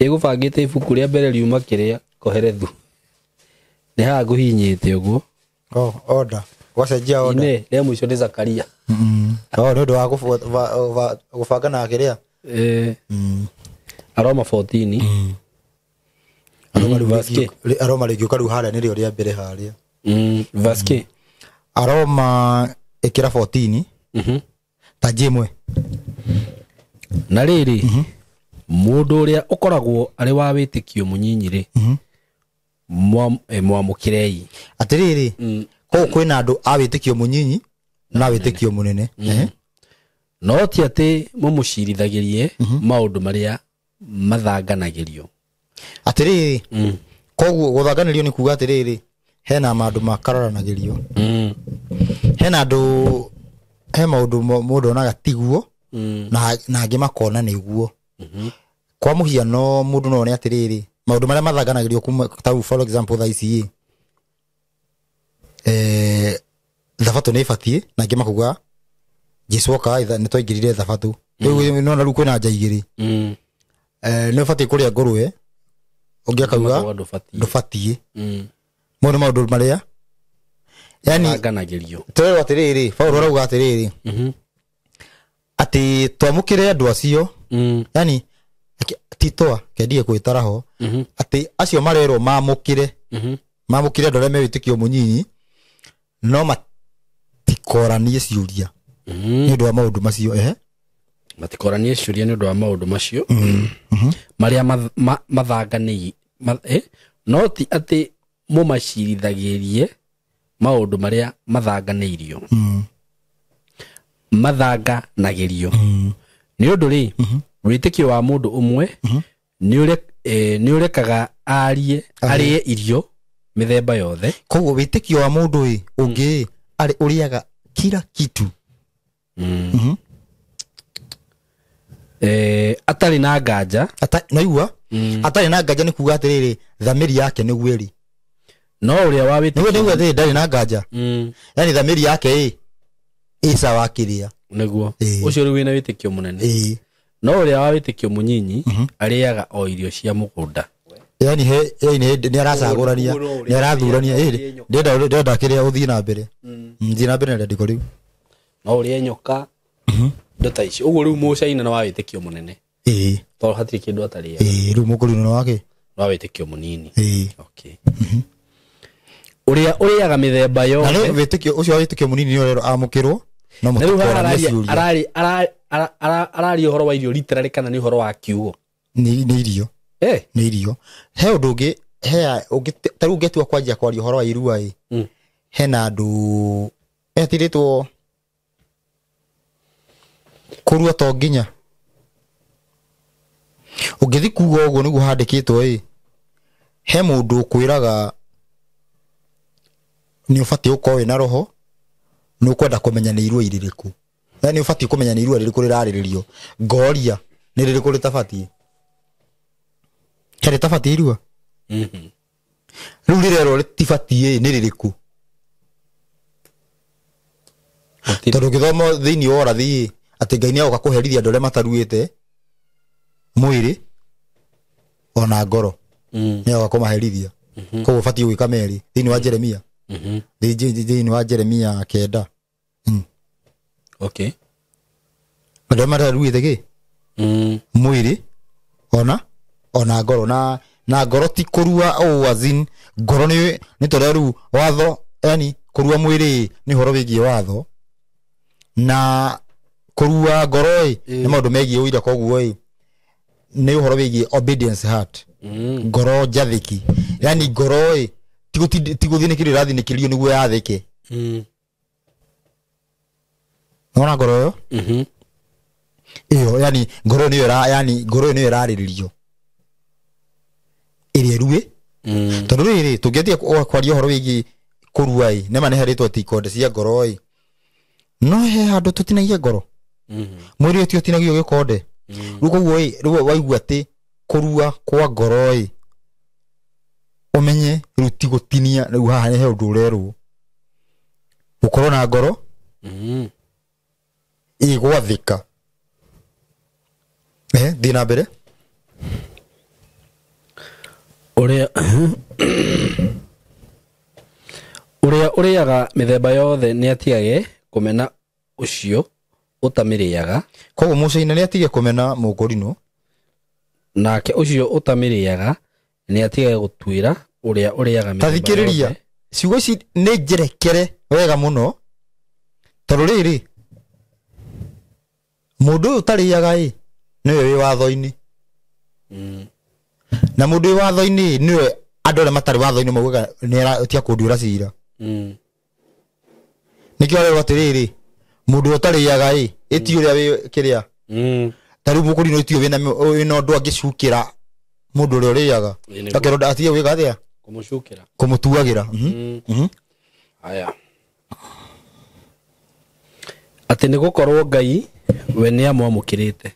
ĩgũbangĩte ibuku rĩa mbere riuma kĩrĩa Koherethu Nĩ haha ngũhihinyĩte ũguo. Oh, order. Wacenjia order. Ine rĩa mũico nĩ Zakaria. Oh, nĩ ũndũ wa gũbanga na kĩrĩa. Aroma 14. Verse K. Aroma rĩngĩũka rĩu harĩa nĩrĩo rĩa mbere harĩa. Verse K. Aroma ĩkĩra 14. Ta jimwe. Na rĩrĩ, mũndũ ũrĩa ũkoragwo arĩ wa wĩtĩkio mũnyinyi rĩ, mwamũkĩrei. Atĩrĩrĩ, kũu kwĩna andũ a wĩtĩkio mũnyinyi na wĩtĩkio mũnene. No ti atĩ mũmũcirithagĩrie maũndũ marĩa mathanganagĩrio. Atĩrĩrĩ, koguo gũthanganĩrio nĩ kuga atĩrĩrĩ, hena maũndũ makararanagĩrio. Hena andũ, he maũndũ mũndũ onaga tiguo, na angĩ makona nĩguo. Kwa mũhiano mũndũ no one atĩrĩrĩ, maũndũ marĩa mathanganagĩrio kuma ta for example thaa ici ĩ, thabatũ nĩ ĩbatiĩ, na angĩ makuga Jesu oka nĩ twaingĩrire thabatũ. Rĩu nĩwona rĩu kwĩna nja igĩrĩ. Nĩ ũbatiĩ kũrĩa ngũrwe, ũngĩ akauga ndũbatiĩ. Mau nĩ maũndũ marĩa yani mathanganagĩrio. Tũrerwo atĩrĩrĩ, Paul arauga atĩrĩrĩ, atĩ twamũkĩre andũ acio, yani ti twa kendie gwĩtara ho, atĩ acio marerwo mamũkĩre, mamũkĩre andũ arĩa me wĩtĩkio mũnyinyi, no matikoranie ciũria nĩ ũndũ wa maũndũ macio. Matikoranie ciũria nĩ ũndũ wa maũndũ macio marĩa mathanganĩi, no ti atĩ mũmacirithagĩrie maũndũ marĩa mathanganĩirio. Mathanganagĩrio. Nĩ ũndũ rĩ, wĩtĩkio wa mũndũ ũmwe nĩ ũrekaga arie arĩe irio mĩthemba yothe. Koguo wĩtĩkio wa mũndũ ĩ ũngĩ arĩ ũrĩaga kila kitu. Atarĩ na nganja. Naigua? Atarĩ na nganja nĩ kuga atĩrĩrĩ, thamiri yake nĩguo ĩrĩ. No ũrĩa wa wĩtĩkio nĩguo atĩrĩrĩ, ndarĩ na nganja. Yani thamiri yake ĩ ĩ sawa kĩrĩa. Nĩguo. Ũcio rĩu wĩna wĩtĩkio mũnene. No ũrĩa wa wĩtĩkio mũnyinyi arĩaga o irio cia mũgũnda. Yani he yani nĩ aracagũrania, nĩ arathurania, ndenda kĩrĩa ũthiĩ na mbere. Thiĩ na mbere na rĩandĩko rĩu. No ũrĩe nyoka indo ta icio. Ũguo rĩu mũcaina nĩ wa wĩtĩkio mũnene. Tondũ hatirĩ kĩndũ atarĩaga. Rĩu mũkũrinũ nĩ wake? Wa wĩtĩkio mũnini. Okay. Ũrĩa ũrĩaga mĩthemba yothe. Na rĩu wĩtĩkio ũcio wa wĩtĩkio mũnini nĩ ũrerwo amũkĩrwo, no mũtikoranie ciũria. Araria ũhoro wa irio literally kana nĩ ũhoro wa kiugo? Nĩ irio. Nĩ irio. He ũndũ ũngĩ, ta rĩu ũngĩtua kwanjia kwaria ũhoro wa irua ĩ, hena andũ etirĩtwo kũrua to nginya. Ũngĩthiĩ kuga ũguo nĩguo handĩkĩtwo ĩ, he mũndũ ũkwĩraga nĩ ũbatiĩ gũkorwo wĩna roho, nĩ ũkwenda kũmenya nĩ irua irĩrĩkũ. Yaani ũbatiĩ kũmenya nĩ irua rĩrĩkũ rĩrarĩrĩrio. Ngoria nĩ rĩrĩkũ rĩtabatiĩ. He rĩtabatiĩ irua? Rĩu rĩrerwo rĩtibatiĩ nĩ rĩrĩkũ? Tondũ ũngĩthoma thĩinĩ wa ũrathi atĩ Ngai nĩagoka kũherithia andũ arĩa mataruĩte mwĩrĩ ona ngoro. Nĩagoka kũmaherithia. Koguo ũbatiĩ gwĩka merĩ thĩinĩ wa Jeremia. Thĩinĩ wa Jeremia 9. Okay. Andũ arĩa mataruĩte kĩ? Mwĩrĩ ona ngoro na ngoro ti kũrua ũũ as in ngoro nĩ tondũ rĩu watho, yani kũrua mwĩrĩ nĩ ũhoro wĩgiĩ watho na kũrua ngoro ĩ nĩ maũndũ megiĩ ũira, koguo ĩ nĩ ũhoro wĩgiĩ obedience heart. Ngoro njathĩki, yani ngoro ĩ ti gũthinĩkĩrio ĩrathinĩkĩrio nĩguo yathĩke. Nĩwona ngoro ĩyo? Ĩyo yani ngoro nĩyo yani ngoro nĩyo ĩrarĩrĩrio ĩrĩa ĩrue. Tondũ rĩrĩ tũngĩathiĩ kwaria ũhoro wĩgiĩ kũrua ĩ, nĩma nĩ harĩtwo atĩ ikonde cia ngoro ĩ, no he handũ tũtinagia ngoro. Mwĩrĩ ũtio ũtinagio gĩkonde. Rĩu koguo ĩ, rĩu waigua atĩ kũrua kwa ngoro ĩ, ũmenye rĩu ti gũtinia, rĩu haha nĩ he ũndũ ũrerwo. Gũkorwo na ngoro ĩgwathĩka. Thiĩ na mbere. Ũrĩa Ũrĩa ũrĩaga mĩthemba yothe nĩ atigage kũmena ũcio ũtamĩrĩaga. Koguo mũcaina nĩ atige kũmena mũkũrinũ. Nake ũcio ũtamĩrĩaga nĩ atigage gũtuĩra ũrĩa ũrĩaga mĩthemba Tathikĩrĩria. yothe. Ciugo ici nĩ njerekere wega mũno. Tondũ rĩrĩ mũndũ ũyũ ũtarĩaga ĩ nĩwe wĩ watho-inĩ. Na mũndũ wĩ watho-inĩ nĩwe andũ arĩa matarĩ watho-inĩ maugaga nĩ tia kũnduĩra cira. Nĩkĩo arerwo atĩrĩrĩ mũndũ ũrĩa ũtarĩaga ĩ ĩti ũrĩa wĩ kĩrĩa. Ta rĩu mũkũrinũ ĩtio wĩna ũndũ angĩcukĩra mũndũ ũrĩa ũrĩaga. Akerwo atige gwĩka atĩa? Kũmũcukĩra. Kũmũtuagĩra. Haya. Atĩ nĩ gũkorwo Ngai we nĩ amwamũkĩrĩte.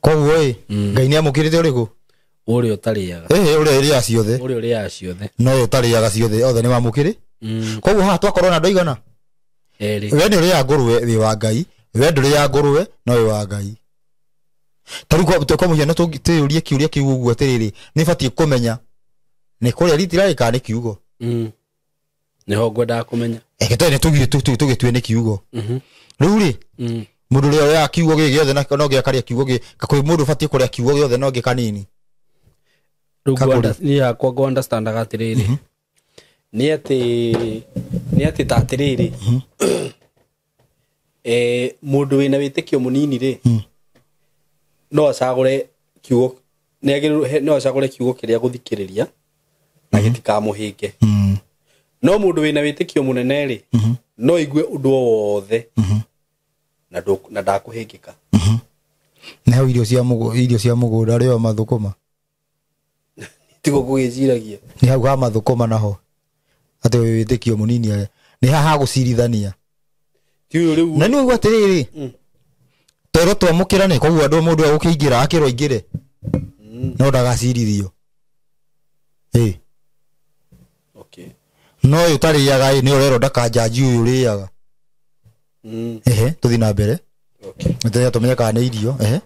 Koguo ĩ Ngai nĩ amũkĩrĩte ũrĩkũ? Ũrĩa ũtarĩaga. Ũrĩa ũrĩaga ciothe. Ũrĩa ũrĩaga ciothe. No ũyũ ũtarĩaga ciothe othe nĩ mamũkĩrĩ. Koguo haha twakorwo na andũ aigana? Erĩ. We nĩ ũrĩaga ngũrwe wĩ wa Ngai, we ndũrĩaga ngũrwe no wĩ wa Ngai. Ta rĩu kwa mũhiano twĩyũrie kĩũria kĩu ũguo atĩrĩrĩ, nĩ batiĩ kũmenya nĩ kũrĩa ritirarĩ kana nĩ kiugo. Nĩho ngwendaga kũmenya. Eke tene tũgĩtue nĩ kiugo. Rĩu rĩ mũndũ ũrĩa ũrĩaga kiugo gĩkĩ gĩothe na no gĩakarĩa kiugo gĩkĩ, kwĩ mũndũ ũbatiĩ kũrĩa kiugo gĩothe no ngĩ kanini. Rĩu niĩ hakwa ngũ understandaga atĩrĩrĩ. Nĩ atĩ ta atĩrĩrĩ. Mũndũ wĩna wĩtĩkio mũnini rĩ no acagũre kiugo, no acagũre kiugo kĩrĩa gũthikĩrĩria na gĩtikamũhĩnge. No mũndũ wĩna wĩtĩkio mũnene rĩ no igue ũndũ o wothe na ndakũhĩngĩka. Nĩ hau irio cia mũgũnda rĩo mathũkũma. Tigo kũgĩciragia. Nĩ hau ha mathũkũma naho atĩ wĩtĩkio mũnini nĩ haha gũcirithania. Ti ũyũ rĩu. Na nĩ ũguo atĩrĩrĩ twerwo twamũkĩrane koguo andũ mũndũ agũkĩingĩra akĩrwo aingĩre no ndagacirithio. Okay. No ũyũ ũtarĩaga ĩ nĩ ũrerwo ndakanjanji ũyũ ũrĩaga. Ehe, tũthiĩ na mbere. Okay. Nĩtũrĩa tũmenye kana nĩ irio. Ehe.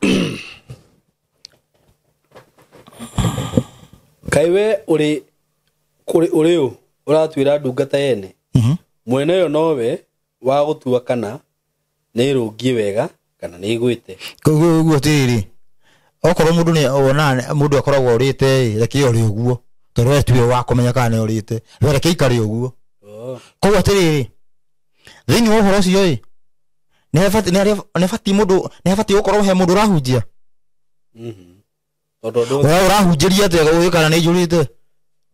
Kaĩ we ũrĩ ũ ũratuĩra ndungata yene? Mwene yo nowe wa gũtua kana nĩ ĩrũngiĩ wega kana nĩ ĩgwĩte. Koguo ũguo atĩrĩrĩ okorwo mũndũ nĩ ona mũndũ akoragwo ũrĩte ĩ reke ũrĩ ũguo tondũ we tiwe wa kũmenya kana nĩ ũrĩte, we reke ikare ũguo. Koguo atĩrĩrĩ thĩinĩ wa ũhoro ũcio ĩ nĩ batiĩ mũndũ nĩ batiĩ gũkorwo he mũndũ ũrahunjia. Tondũ we ũrahunjĩria atĩa ũĩ kana nĩ njũrĩte?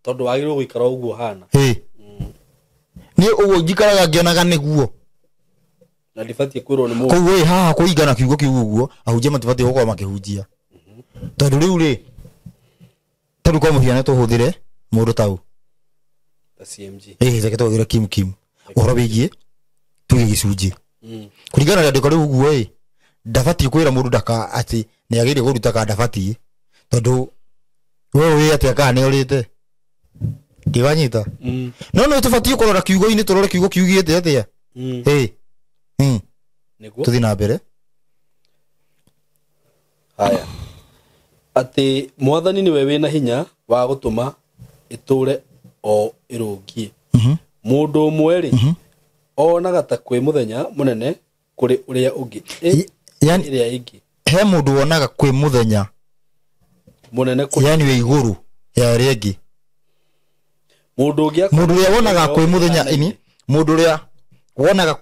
Tondũ wagĩrĩirwo gũikara ũguo hana. Nĩ ũguo njikaraga ngĩonaga nĩguo. Na ndibatiĩ kwĩrwo nĩ mũndũ. Koguo ĩ haha kũringana kiugo kĩu ũguo ahunjia matibatiĩ gũkorwo makĩhunjia. Tondũ rĩu rĩ tondũ kwa mũhiano tũhũthĩre mũndũ tau Ta CMG. Reke tũhũthĩre Kim Kim ũhoro wĩgiĩ tuge gĩcunjĩ. Kũringana na rĩandĩko rĩu ũguo ĩ ndabatiĩ kwĩra mũndũ ndaka atĩ nĩ agĩrĩire kũruta kana ndabatiĩ tondũ we ũĩ atĩa kana nĩ ũrĩte. Ndiwanyita. No no tũbatiĩ kũrora kiugo-inĩ tũrore kiugo kiugĩte atĩa. Nĩguo. Tũthiĩ na mbere. Haya. Atĩ mwathani nĩwe wĩna hinya wa gũtũma ĩtũre o ĩrũngiĩ. Mũndũ ũmwe rĩ onaga ta kwĩ mũthenya mũnene kũrĩ ũrĩa ũngĩ. Yani ĩrĩa ĩngĩ. He mũndũ wonaga kwĩ mũthenya mũnene kũrĩ yani wĩ igũrũ ya ĩrĩa ĩngĩ. Mũndũ ũngĩ mũndũ ũrĩa wonaga kwĩ mũthenya ini mũndũ ũrĩa wonaga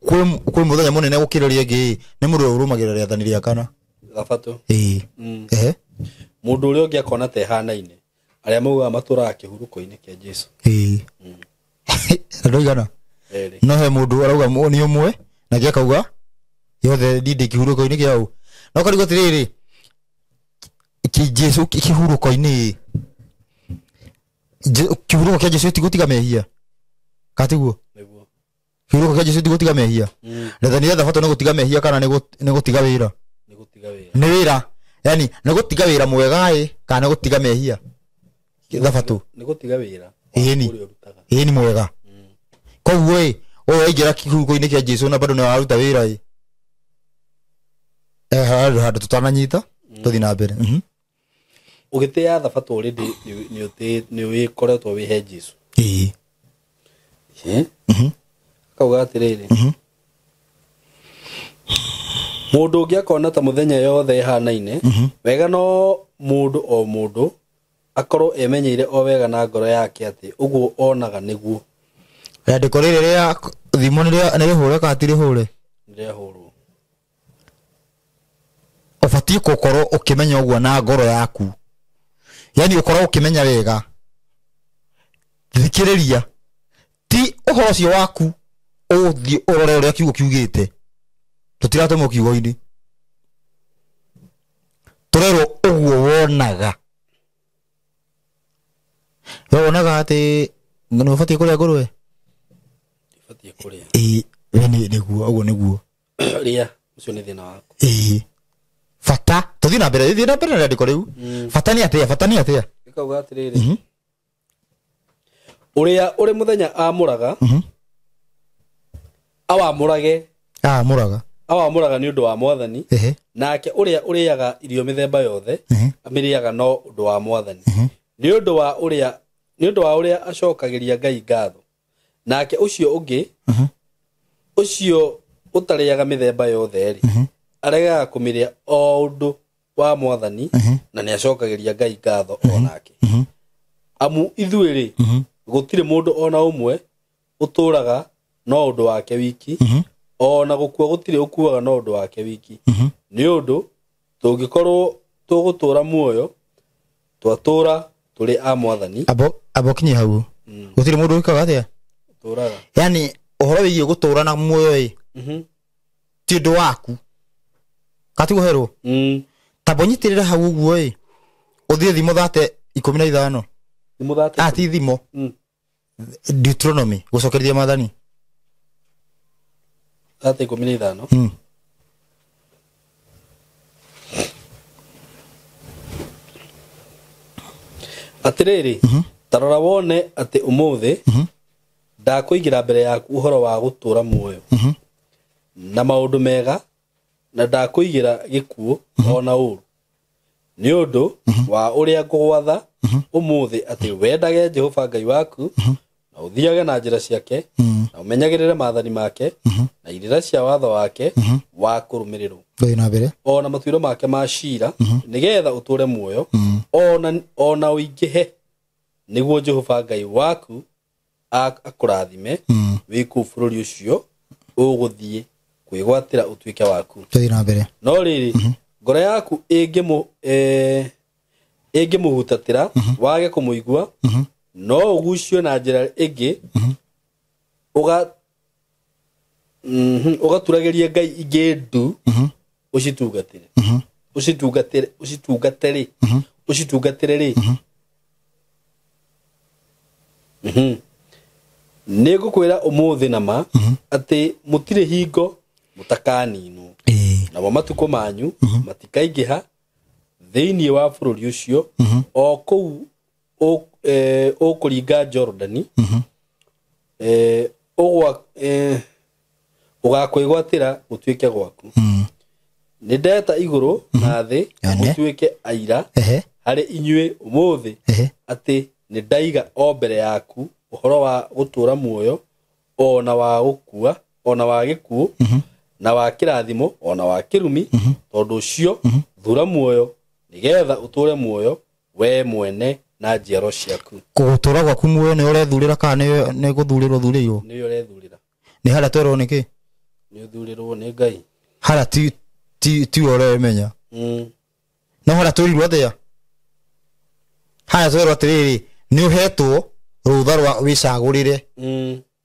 kwĩ mũthenya mũnene gũkĩra ũrĩa ĩngĩ nĩ mũndũ ũrĩa ũrũmagĩrĩra rĩathani rĩa kana. Thabatũ. Ehe. Mũndũ ũrĩa ũngĩ akona ta ĩhanaine arĩa maugaga matũraga kĩhurũko-inĩ kĩa Jesũ. Andũ aigana? No he mũndũ arauga nĩ ũmwe nake akauga yothe ndindĩ kĩhurũko-inĩ kĩa ũ. No karigwo atĩrĩrĩ Jesũ kĩhurũko-inĩ kĩhurũko kĩa Jesũ ti gũtiga mehia. Katiguo? Nĩguo. Kĩhurũko kĩa Jesũ ti gũtiga mehia. Rĩathani rĩa thabatũ nĩ gũtiga mehia kana nĩ gũtiga wĩra? Nĩ gũtiga wĩra. Nĩ wĩra. Yani nĩ gũtiga wĩra mwega ĩ kana nĩ gũtiga mehia? Thabatũ. Nĩ gũtiga wĩra. Ĩni. Ĩni mwega. Koguo ĩ ũyũ aingĩra kĩhurũko-inĩ kĩa Jesũ na bado nĩ araruta wĩra ĩ. Handũ tũtananyita tũthiĩ na mbere. Ũgĩtĩa thabatũ already nĩ ũkoretwo wĩ he Jesũ. Akauga atĩrĩrĩ, mũndũ ũngĩ akona ta mũthenya yothe ĩhanaine, wega no mũndũ o mũndũ akorwo emenyeire o wega na ngoro yake atĩ ũguo onaga nĩguo. Rĩandĩko rĩrĩ rĩa thimo nĩ rĩhũre kana ti rĩhũre? Nĩrĩahũrwo. Ũbatiĩ gũkorwo ũkĩmenya ũguo na ngoro yaku, yani ũkorwo ũkĩmenya wega. Thikĩrĩria, ti ũhoro ũcio waku ũthiĩ ũrore ũrĩa kiugo kiugĩte. Tũtiratũmwo kiugo-inĩ, tũrerwo ũguo wonaga. We wonaga atĩ nĩ ũbatiĩ kũrĩa ngũrwe? Ũbatiĩ kũrĩa. Ĩĩ, we nĩguo, ũguo nĩguo. Rĩa, ũcio nĩ thĩna waku. Ĩĩ. Bata, tũthiĩ na mbere, thiĩ na mbere na rĩandĩko rĩu. Bata nĩ atĩa? Bata nĩ atĩa? Gĩkauga atĩrĩrĩ, ũrĩa ũrĩ mũthenya amũraga, awamũrage. Amũraga. Awamũraga nĩ ũndũ wa Mwathani. Nake ũrĩa ũrĩaga irio mĩthemba yothe, amĩrĩaga no ũndũ wa Mwathani. Nĩ ũndũ wa ũrĩa, nĩ ũndũ wa ũrĩa acokagĩria Ngai ngatho. Nake ũcio ũngĩ, ũcio ũtarĩaga mĩthemba yothe rĩ, aregaga kũmĩrĩa o ũndũ wa Mwathani, na nĩ acokagĩria Ngai ngatho o nake. Amu ithuĩ rĩ, gũtirĩ mũndũ ona ũmwe ũtũũraga no ũndũ wake wiki, ona gũkua gũtirĩ ũkuaga no ũndũ wake wiki. Nĩ ũndũ tũngĩkorwo tũgũtũũra muoyo, twatũũra tũrĩ a Mwathani. Abo kinye hau. Gũtirĩ mũndũ wĩkaga atĩa? Ũtũũraga. Yani ũhoro wĩgiĩ gũtũũra na muoyo ĩ, ti ũndũ waku. Katiguherwo. Tamba ũnyitĩrĩre hau ũguo ĩ, ũthiĩ thimo 35. Thimo thate. Ti thimo. Deuteronomy, gũcokereria Maathani. 35. Atĩrĩrĩ, ta rora wone atĩ ũmũthĩ ndakũigĩra mbere yaku ũhoro wa gũtũũra muoyo na maũndũ mega, na ndakũigĩra gĩkuũ ona ũũru, nĩ ũndũ wa ũrĩa ngũgwatha ũmũthĩ atĩ wendage Jehova Ngai waku, na ũthiage na njĩra ciake, na ũmenyagĩrĩre maathani make, na irĩra cia watho wake wa kũrũmĩrĩrwo, Thiĩ na mbere. ona matuĩro make ma ciira, nĩgetha ũtũũre muoyo, ona ũingĩhe, nĩguo Jehova Ngai waku akũrathime wĩ kũu bũrũri ũcio ũgũthiĩ kwĩgwatĩra ũtuĩke waku. Thiĩ na mbere. No rĩrĩ, ngoro yaku ĩngĩmũhutatĩra, wage kũmũigua, no ũgucio na njĩra ĩngĩ, ũgaturagĩrie ngai ingĩ ndu, ũcitungatĩre. Ũcitungatĩre, ũcitungatĩre, ũcitungatĩre rĩ. Nĩ ngũkwĩra ũmũthĩ na ma, atĩ mũtirĩ hingo mũtakaninwo. Namo matukũ manyu matikaingĩha thĩinĩ wa bũrũri ũcio, o kũu ũkũringa Jordani, ũgakwĩgwatĩra gũtuĩke gwaku. Nĩ ndeta igũrũ na thĩ mũtuĩke aira harĩ inyuĩ ũmũthĩ, atĩ nĩ ndaiga o mbere yaku ũhoro wa gũtũũra muoyo, ona wa gũkua, ona wa gĩkuũ, na wa kĩrathimo, ona wa kĩrumi. Tondũ ũcio thura muoyo nĩgetha ũtũũre muoyo we mwene na njiaro ciaku. Gũtũũra gwaku muoyo nĩ ũrethurĩra kana nĩ gũthurĩrwo ũthurĩirwo? Nĩ ũrethurĩra. Nĩ harĩa twerwo nĩkĩ? Nĩ ũthurĩrwo nĩ Ngai. Harĩa ti ũremenya. No harĩa twĩrirwo atĩa? Harĩa twerwo atĩrĩrĩ, nĩ ũhetwo rũtha rwa wĩcagũrĩre.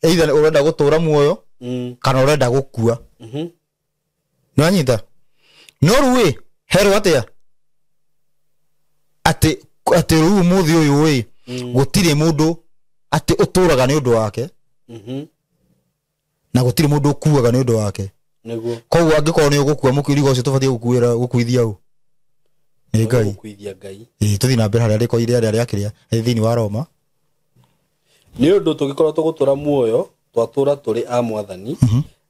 Either ũrenda gũtũũra muoyo, kana ũrenda gũkua. Nĩ wanyita? No rĩu ĩ, herwo atĩa? Atĩ rĩu ũmũthĩ ũyũ ĩ, gũtirĩ mũndũ atĩ ũtũũraga nĩ ũndũ wake, na gũtirĩ mũndũ ũkuaga nĩ ũndũ wake. Nĩguo. Koguo angĩkorwo nĩ ũgũkua mũkirigo ũcio tũbatiĩ gũkuithia ũ? Nĩ Ngai. Gũkuithia Ngai. Ĩĩ, tũthiĩ na mbere harĩa rĩko rĩrĩa rĩa kĩrĩa, thĩinĩ wa Roma. Nĩ ũndũ tũngĩkorwo tũgũtũũra muoyo, twatũũra tũrĩ a Mwathani,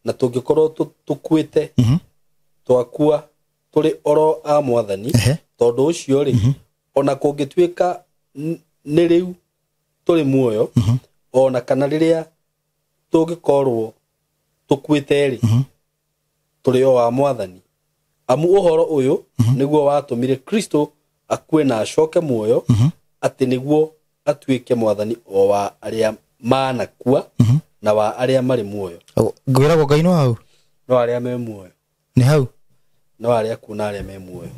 na tũngĩkorwo tũkuĩte, twakua tũrĩ oro a Mwathani, tondũ ũcio rĩ, ona kũngĩtuĩka nĩ rĩu tũrĩ muoyo, ona kana rĩrĩa Tũngĩkorwo tũkuĩte rĩ, tũrĩ o wa Mwathani. Amu ũhoro ũyũ nĩguo watũmire Kristo akue na acoke muoyo, atĩ nĩguo atuĩke Mwathani o wa arĩa manakua na wa arĩa marĩ muoyo. Ngwĩragwo Ngai no hau. No arĩa me muoyo. Nĩ hau. No arĩa akuũ na arĩa me muoyo.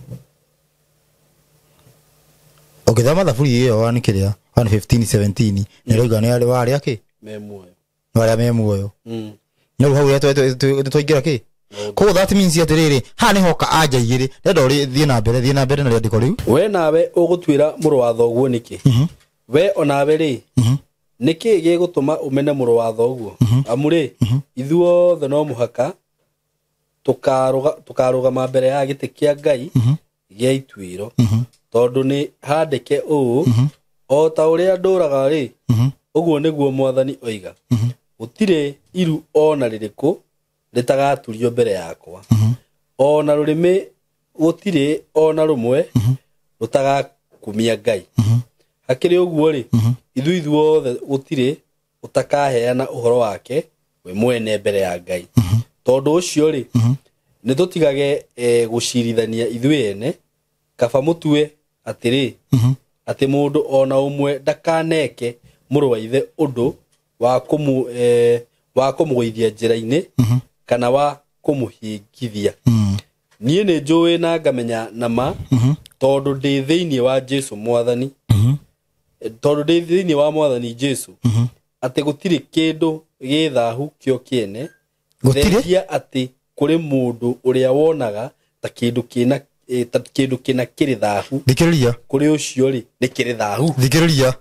Ũngĩthoma thaburi ĩyo wa nĩ kĩrĩa 115:17 nĩ ĩroiga nĩ arĩa wa arĩa kĩ? Me muoyo. No arĩa me muoyo. No hau twaingĩra kĩ? Koguo that means atĩrĩrĩ, haha nĩ hoka anja igĩrĩ. Ndenda ũrĩ thiĩ na mbere, thiĩ na mbere na rĩandĩko rĩu. We nawe ũgũtuĩra mũrũ wa thoguo nĩkĩ? We onawe rĩ, nĩkĩ gĩgũtũma ũmene mũrũ wa thoguo? Amu rĩ, ithuothe no mũhaka tũkarũgama mbere ya gĩtĩ kĩa Ngai gĩa ituĩro. Tondũ nĩ handĩke ũũ, o ta ũrĩa ndũraga rĩ, ũguo nĩguo Mwathani oiga. Gũtirĩ iru ona rĩrĩkũ rĩtagaturio mbere yakwa. Ona rũrĩmĩ gũtirĩ ona rũmwe rũtagakumia Ngai. Hakĩrĩ ũguo rĩ, ithuĩ ithuothe gũtirĩ ũtakaheana ũhoro wake we mwene mbere ya Ngai. Tondũ ũcio rĩ, nĩ tũtigage gũcirithania ithuĩ ene, kaba mũtue atĩrĩ, atĩ mũndũ ona ũmwe ndakaneke mũrũ wa ithe ũndũ wa kũmũgũithia njĩra-inĩ kana wa kũmũhĩngithia. Niĩ nĩ njũĩ na ngamenya na ma, tondũ ndĩ thĩinĩ wa Jesũ Mwathani, tondũ ndĩ thĩinĩ wa Mwathani Jesũ, atĩ gũtirĩ kĩndũ gĩ thahu kĩo kĩene, thengia atĩ kũrĩ mũndũ ũrĩa wonaga ta kĩndũ kĩna ta kĩndũ kĩna kĩrĩ thahu. Thikĩrĩria. Kũrĩ ũcio rĩ, nĩ kĩrĩ thahu. Thikĩrĩria.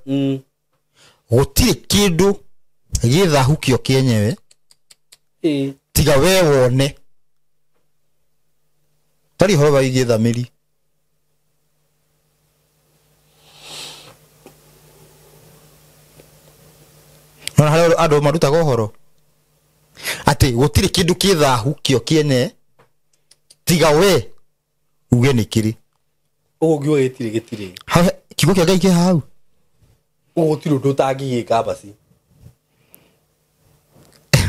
Gũtirĩ kĩndũ gĩ thahu kĩo kĩenyewe, tiga we wone. Tari ũhoro wĩgiĩ thamiri. No harĩa andũ marutaga ũhoro atĩ gũtirĩ kĩndũ kĩ thahu kĩo kĩene tiga we uge nĩ kĩrĩ. Ũguo ngiuga gĩtirĩ gĩtirĩ. Kiugo kĩa Ngai kĩ hau. Ũguo gũtirĩ ũndũ ũtangĩgĩka basi.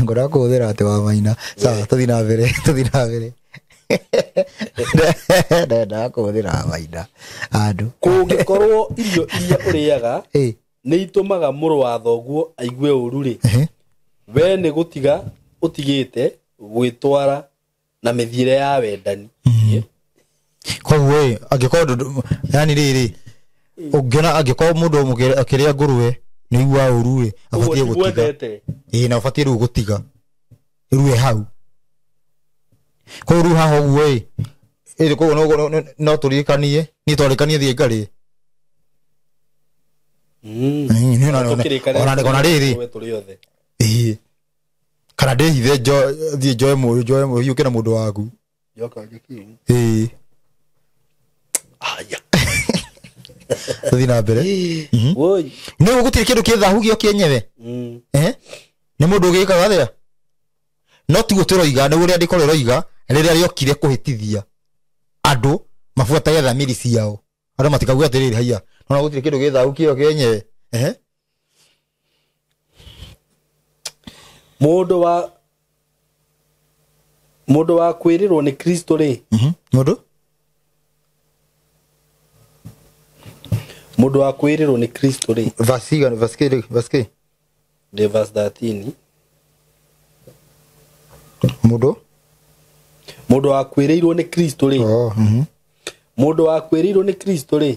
Ngora kũhũthĩra atĩ wa maina. Sawa, tũthiĩ na mbere, tũthiĩ na mbere. Ndenda kũhũthĩra maina. Andũ. Kũngĩkorwo irio iria ũrĩaga nĩ itũmaga mũrũ wa thoguo aigue ũru rĩ, we nĩ gũtiga ũtigĩte gwĩtwara na mĩthiĩre ya wendani. Koguo ĩ, angĩkorwo yani rĩrĩ, ũngĩona angĩkorwo mũndũ akĩrĩa ngũrwe nĩ aiguaga ũru rĩ, abatiĩ gũtiga. Ĩĩ, na ũbatiĩ rĩu gũtiga. Rĩu hau. Koguo rĩu haha ũguo ĩ, ĩĩ koguo no tũririkanie, niĩ twarĩkanie thiĩ ngarĩe. Ona rĩrĩ. Ĩĩ. Kana ndĩhithe thiĩ njoe mũndũ, hiũke na mũndũ waku. Ĩĩ. Aya. Tũthiĩ na mbere. Nĩ gũtirĩ kĩndũ kĩ thahu gĩo kĩenyewe. Nĩ mũndũ ũgĩkaga atĩa? No tiguo tũroiga, nĩ ũrĩa rĩandĩko rĩroiga, rĩrĩa rĩokire kũhĩtithia andũ mabuatage thamiri ciao. Andũ matikauge atĩrĩrĩ, haiya, no gũtirĩ kĩndũ gĩ thahu kĩo kĩenyewe. Mũndũ wa kwĩrĩrwo nĩ Kristo rĩ. Mũndũ? Mũndũ wa kwĩrĩrwo nĩ Kristo rĩ. Verse igana, verse kĩ, verse kĩ? Ndĩ verse 13. Mũndũ? Mũndũ wa kwĩrĩirwo nĩ Kristo rĩ. Mũndũ wa kwĩrĩirwo nĩ Kristo rĩ.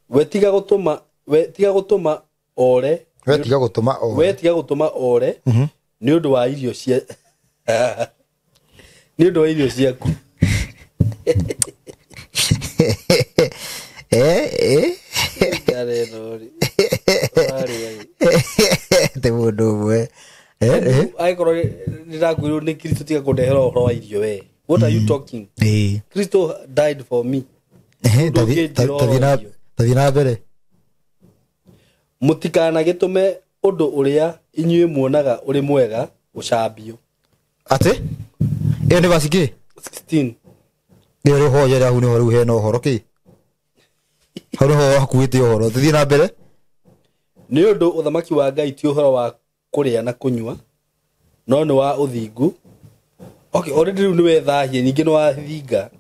We tiga gũtũma, we tiga gũtũma ore. We tiga gũtũma ore. We tiga gũtũma ore. Nĩ ũndũ wa irio cia nĩ ũndũ wa irio ciaku. Te mũndũ ũmwe. Angĩkorwo nĩndakwĩrwo nĩ Kristo tiga kũndehera ũhoro wa irio we. What are you talking? Kristo died for me. Tathiĩ na mbere. Mũtikanagĩtũme ũndũ ũrĩa inyuĩ muonaga ũrĩ mwega ũcambio. Atĩ? Ĩyo nĩ verse kĩ? 16. Ĩyo rĩu hoya hau nĩho rĩu hena ũhoro kĩ? Hau nĩho hakuĩte ũhoro. Tũthiĩ na mbere. Nĩ ũndũ ũthamaki wa Ngai ti ũhoro wa kũrĩa na kũnyua, No nĩ wa ũthingu. Okay, already rĩu nĩ wethahie ningĩ nĩ wathinga.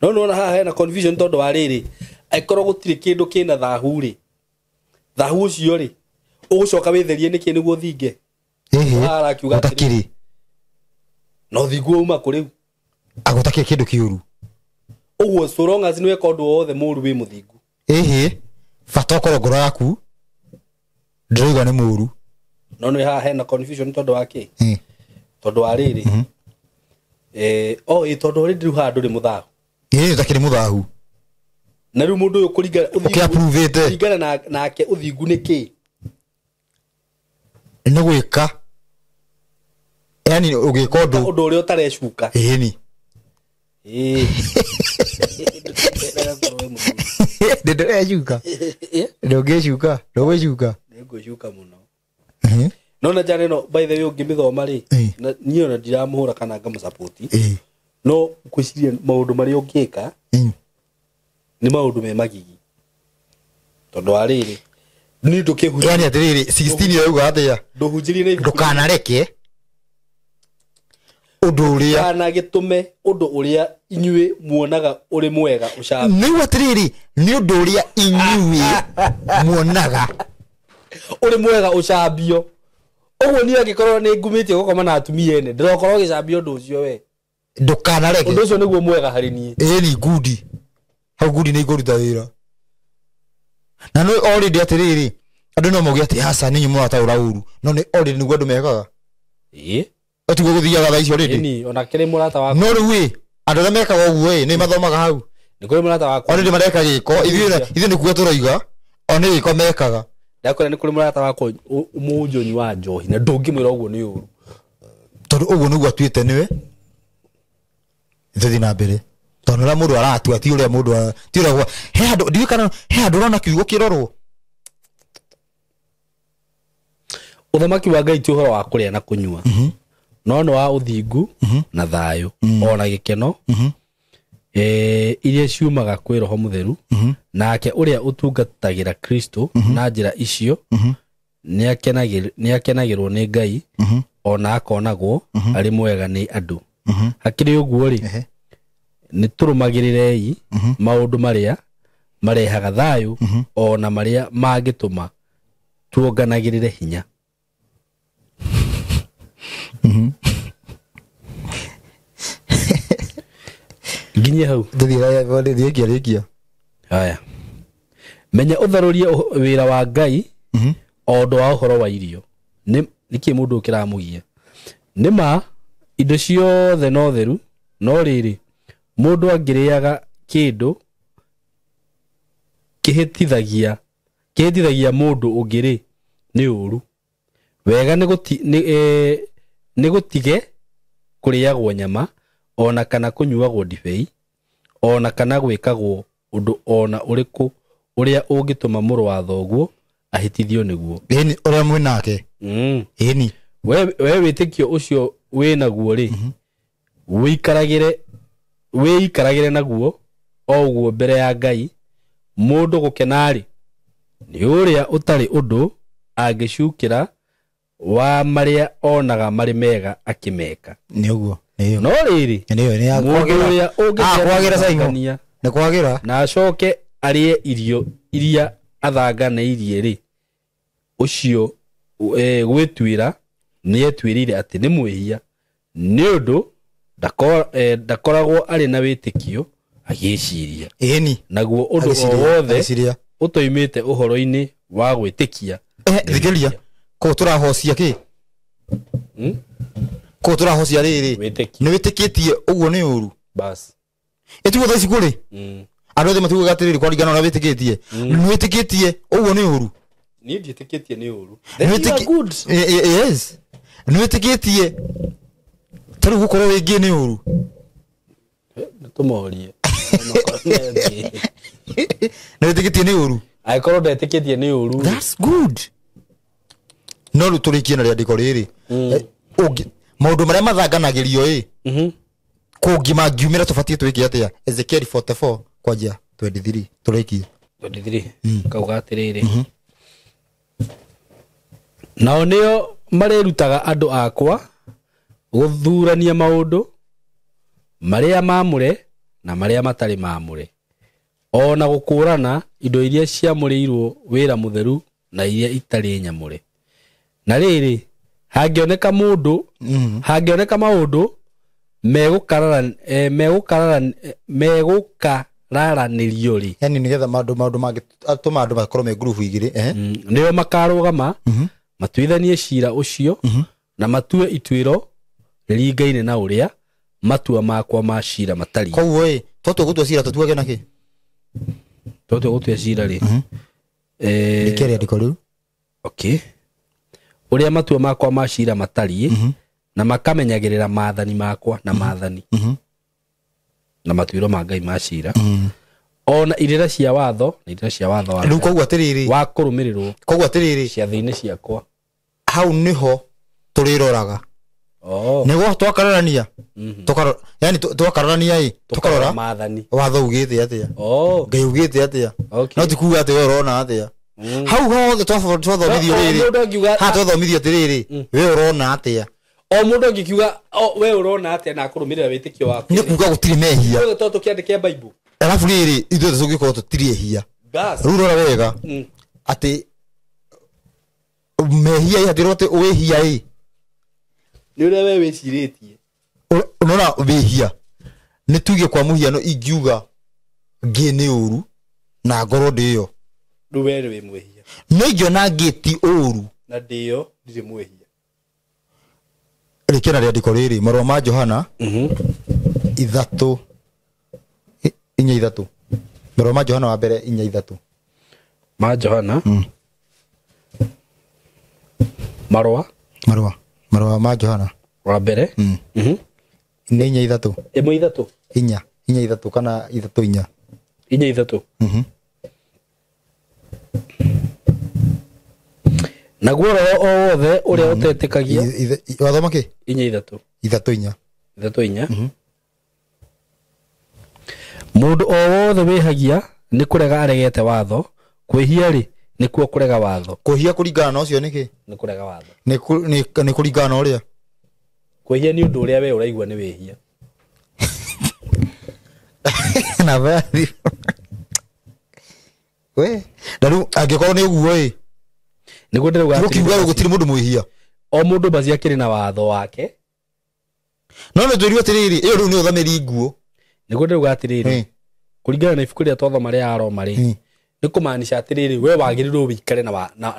No nĩ wona haha hena confusion tondũ wa rĩrĩ, angĩkorwo gũtirĩ kĩndũ kĩna thahu rĩ, thahu ũcio rĩ, ũgũcoka wĩtherie nĩkĩ nĩguo ũthinge? Ĩhĩ. Arakiuga atĩrĩ, Gũtakĩrĩ. na ũthingu wauma kũ rĩu? Agũtakĩrĩ kĩndũ kĩũru. Ũguo so long as nĩ weka ũndũ o wothe mũũru wĩ mũthingu. Ĩhĩ. Bata ũkorwo ngoro yaku ndĩrauga nĩ mũũru. No nĩ haha hena confusion tondũ wa kĩ? Ĩ. Tondũ wa rĩrĩ, tondũ already rĩu haha ndũrĩ mũthahu. Ĩhĩ, ũtakĩrĩ mũthahu. Na rĩu mũndũ ũyũ kũringana Ũkĩ-approve-ĩte. kũringana nake ũthingu nĩ kĩ? Nĩ gwĩka. Yaani ũgĩka ũndũ. Ũndũ ũrĩa ũtarecuka. Ĩhĩ. Ĩĩ. Ndĩrecuka. Ndũngĩcuka. Ndũgwĩcuka. Nĩngwĩcuka mũno. No na njana ĩno by the way ũngĩmĩthoma rĩ, niĩ ona ndiramũhũra kana ngamũsupport. No ngwĩciria maũndũ marĩa ũngĩka nĩ maũndũ me magigi. Tondũ wa rĩrĩ, niĩ ndũkĩhunjia. Yaani atĩrĩrĩ, 16 ĩrauga atĩa? Ndũhunjĩrie na ibuku. Ndũkanareke ũndũ ũrĩa kana gĩtũme ũndũ ũrĩa inyuĩ muonaga ũrĩ mwega ũcambe. Nĩu atĩrĩrĩ, nĩ ũndũ ũrĩa inyuĩ muonaga ũrĩ mwega ũcambio. Ũguo niĩ angĩkorwo nĩ ngumĩtie gũkoma na atumia ene, ndĩrokorwo gĩcambio ũndũ ũcio we. Ndũkanareke. Ũndũ ũcio nĩguo mwega harĩ niĩ. Ĩni ngundi. Hau ngundi nĩ ikũruta wĩra. Na nĩ already atĩrĩrĩ, andũ no mauge atĩ aca nĩ inyuĩ mũrataũra ũru. No nĩ already nĩguo andũ mekaga. Ĩĩ. Tiguo gũthiaga thaa icio already. Ĩni, ona kĩrĩ mũrata wakwa. No rĩu ĩ, andũ arĩa mekaga ũguo ĩ, nĩ mathomaga hau. Nĩ kũrĩ mũrata wakwa. Already mareka gĩko, ithuĩ nĩ kuga tũroiga, o nĩ gĩko mekaga. Ndakwĩra nĩ kũrĩ mũrata wakwa mũnjũnyui wa njohi na ndũngĩmwĩra ũguo nĩ ũru. Tondũ ũguo nĩguo atuĩte nĩwe. Tũthiĩ na mbere. Tondũ ũrĩa mũndũ aratua ti ũrĩa mũndũ ti ũrĩa he handũ ndiũĩ kana he handũ ũrona kiugo kĩrorwo. Ũthamaki wa Ngai ti ũhoro wa kũrĩa na kũnyua. No nĩ wa ũthingu na thayũ ona gĩkeno iria ciumaga kwĩ Roho Mũtheru. Nake ũrĩa ũtungatagĩra Kristo na njĩra icio nĩakenagĩrwo nĩ Ngai ona akonagwo arĩ mwega nĩ andũ. Hakĩrĩ ũguo rĩ, nĩ tũrũmagĩrĩrei maũndũ marĩa marehaga thayũ ona marĩa mangĩtũma tuonganagĩrĩre hinya. Nginya hau. Ndĩthiĩ rĩkia. Haya. Menya ũtharũrie wĩra wa Ngai o ũndũ wa ũhoro wa irio. Nĩkĩ mũndũ ũkĩramũgia? Nĩ ma indo ciothe no theru, no rĩrĩ, mũndũ angĩrĩaga kĩndũ kĩhĩtithagia mũndũ ũngĩ rĩ, nĩ ũru. Wega nĩ gũtige kũrĩagwo nyama ona kana kũnyuagwo ndibei ona kana gwĩkagwo ũndũ ona ũrĩkũ ũrĩa ũngĩtũma mũrũ wa thoguo ahĩtithio nĩguo. Ĩni ũrĩa mwĩ nake. Ĩni. We wĩtĩkio ũcio wĩ naguo rĩ, wĩikaragĩre naguo o ũguo mbere ya Ngai. Mũndũ gũkena rĩ, nĩ ũrĩa ũtarĩ ũndũ angĩcukĩra wa marĩa onaga marĩ mega akĩmeka. Nĩ ũguo. Nĩ No rĩrĩ, mũndũ ũrĩa ũngĩthangania nĩ kwagĩra na acoke arĩe irio iria athanganĩirie rĩ, ũcio gwĩtuĩra nĩetuĩrĩire atĩ nĩ mwĩhia, nĩ ũndũ ndakoragwo arĩ na wĩtĩkio agĩciria. Ĩni. Naguo ũndũ o wothe ũtoimĩte ũhoro-inĩ wa gwĩtĩkia. Thikĩrĩria. Kũu tũrahocia kĩ? Kũu tũrahocia rĩrĩ. Nĩ wĩtĩkĩtie ũguo nĩ ũru. Bas. Ĩtiguo thaa ici kũrĩ? Andũ othe matiugaga atĩrĩrĩ kwaringana na ũrĩa wĩtĩkĩtie. Nĩ wĩtĩkĩtie ũguo nĩ ũru. Niĩ ndiĩtĩkĩtie nĩ ũru. Then you are good. Yes. Nĩ wĩtĩkĩtie ta rĩu gũkorwo wĩ nĩ ũru. Tũmorie. Nĩ wĩtĩkĩtie nĩ ũru. Angĩkorwo ndetĩkĩtie nĩ ũru. That's good. No rĩu tũrĩkie na rĩandĩko rĩrĩ. Maũndũ marĩa mathanganagĩrio ĩ, kũngĩ mangiumĩra tũbatiĩ twĩke atĩa? Ezekiel 44 kwanjia 23 tũrĩkie. 23 kauga atĩrĩrĩ. Nao nĩo marĩrutaga andũ akwa gũthurania maũndũ marĩa maamũre na marĩa matarĩ maamũre, ona gũkũrana indo iria ciamũrĩirwo wĩra mũtheru na iria itarĩ nyamũre. Na rĩrĩ, hangĩoneka mũndũ hangĩoneka maũndũ megũkararanĩrio rĩ, yani nĩgetha maũndũ mangĩtũma andũ makorwo me ngurubu igĩrĩ, nĩo makarũgama matuithanie cira ũcio na matue ituĩro rĩringaine na ũrĩa matua makwa ma cira matariĩ. Koguo ĩ twatua gũtua cira tũtuage nakĩ? Twatua gũtua cira rĩ, rĩkia rĩandĩko rĩu. Okay, ũrĩa matua makwa ma cira matariĩ na makamenyagĩrĩra maathani makwa na maathani na matuĩro ma Ngai ma cira, ona irĩra cia watho na irĩra cia watho wa rĩu. Koguo atĩrĩrĩ, wa kũrũmĩrĩrwo, koguo atĩrĩrĩ, ciathĩ-inĩ ciakwa hau nĩho tũrĩroraga. Nĩguo twakararania, tukarora, yani twakararania ĩ, tukarora maathani, watho ugĩte atĩa, Ngai ugĩte atĩa, no ti kuga atĩ we ũrona atĩa. Hau hothe twathomithio rĩrĩ, ha twathomithio atĩrĩrĩ, we ũrona atĩa. O mũndũ angĩkiuga we ũrona atĩa na akũrũmĩrĩra wĩtĩkio waku, nĩ kuga gũtirĩ mehia. Ithuothe to tũkĩandĩke Bible. Alafu rĩrĩ, ithuothe tũngĩkorwo tũtirĩ ehia. Rĩu rora wega atĩ mehia ĩ, hatirwo atĩ wĩhia ĩ nĩ ũrĩa we wĩcirĩtie. Ũnona wĩhia nĩ tuge kwa mũhiano ingiuga ngĩ nĩ ũru na ngorwo ndĩyo, rĩu we wĩ mwĩhia. No ingĩona ngĩ ti ũru na ndĩyo ndirĩ mwĩhia. Rĩkia na rĩandĩko rĩrĩ, marũa ma Johana 3:4-3. Marũa ma Johana wa mbere 4:3. Ma Johana marũa marũa ma Johana wa mbere nĩ 4:3. 1:3 4:3 kana 3:4. 4:3. Naguo roho o wothe ũrĩa ũtetĩkagia. Wathoma kĩ? 4:3. 3:4. 3:4. Mũndũ o wothe wĩhagia nĩ kũrega aregete watho, kwĩhia rĩ nĩkuo kũrega watho. Kwĩhia kũringana na ũcio nĩkĩ? Nĩ kũrega watho. Nĩ kũringana na ũrĩa? Kwĩhia nĩ ũndũ ũrĩa we ũraigua nĩ wĩhia. Na bathi. We, na rĩu angĩkorwo nĩ ũguo ĩ, nĩguo ndĩrauga atĩrĩ, gũkiuga gũtirĩ mũndũ mwĩhia. O mũndũ baci akĩrĩ na watho wake. No nĩ twĩrirwo atĩrĩrĩ, ĩyo rĩu nĩ ũthamĩri nguo. Nĩguo ndĩrauga atĩrĩrĩ, kũringana na ibuku rĩrĩa twathoma rĩa Aroma rĩ, nĩ kũmaanisha atĩrĩrĩ, we wagĩrĩirwo wĩikare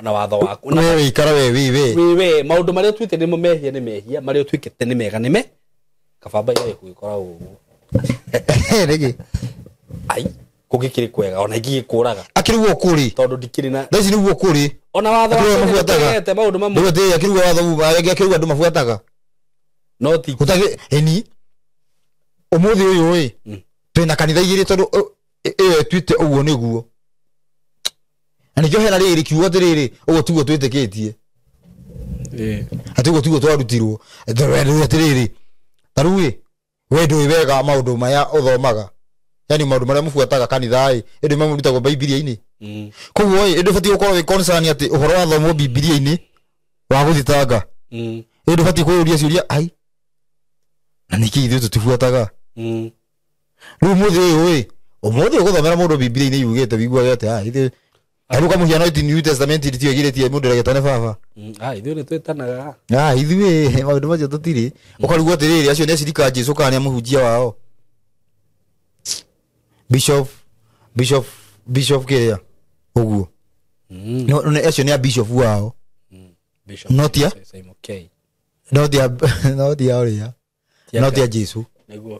na watho waku. We wĩikara we wĩ we. Wĩ we, maũndũ marĩa ũtuĩte nĩmo mehia nĩ mehia, marĩa ũtuĩkĩte nĩ mega nĩ me. Kababa ĩyo gũgĩkora ũguo. Nĩkĩ? Ai, kũngĩkĩrĩ kwega, ona ingĩgĩkũraga. Akĩrĩ guo kũrĩ. Tondũ ndikĩrĩ na Thaa ici nĩguo kũrĩ. Ona watho Akĩrĩ mabuataga. Maũndũ mamwe. Rĩu atĩ akĩruga watho akĩruga andũ mabuataga. No ti. Gũtagĩ, ĩni. Ũmũthĩ ũyũ ĩ, twĩna kanitha igĩrĩ tondũ ĩyo ĩtuĩte ũguo nĩguo. Na nĩkĩo hena rĩrĩ kiugo atĩrĩrĩ, ũguo tiguo twĩtĩkĩtie. Atĩ ũguo tiguo twarutirwo. Rĩu atĩrĩrĩ, ta rĩu ĩ, we ndũĩ wega maũndũ maya ũthomaga. Yani maũndũ marĩa mũbuataga kanitha ĩ, ĩndĩ mamũrutagwo Bibilia-inĩ. Koguo ĩ, ĩndĩ ũbatiĩ gũkorwo wĩ concern atĩ ũhoro wathomwo Bibilia-inĩ wa gũthitanga. Ĩndĩ ũbatiĩ kwĩyũria ciũria, ai, na nĩkĩ ithuĩ tũtibuataga? Rĩu ũmũthĩ ũyũ ĩ, ũmũthĩ ũgũthomera mũndũ Bibilia-inĩ yugĩte wiguage atĩ, ah, ithuĩ ta rĩu kamũhiano iti New Testament tiyo ĩgirĩtie mũndũ agetane baba. Ithuĩ nĩ twĩtanaga. Ithuĩ maũndũ macio tũtirĩ. Ũkarigwo atĩrĩrĩ, acio nĩ acirika a Jesũ kana nĩ amũhunjia wao? Bishop kĩrĩa ũguo. No, acio nĩ a bishop wao. No tia? No tia, no tia ũrĩa. No tia Jesũ. Nĩguo.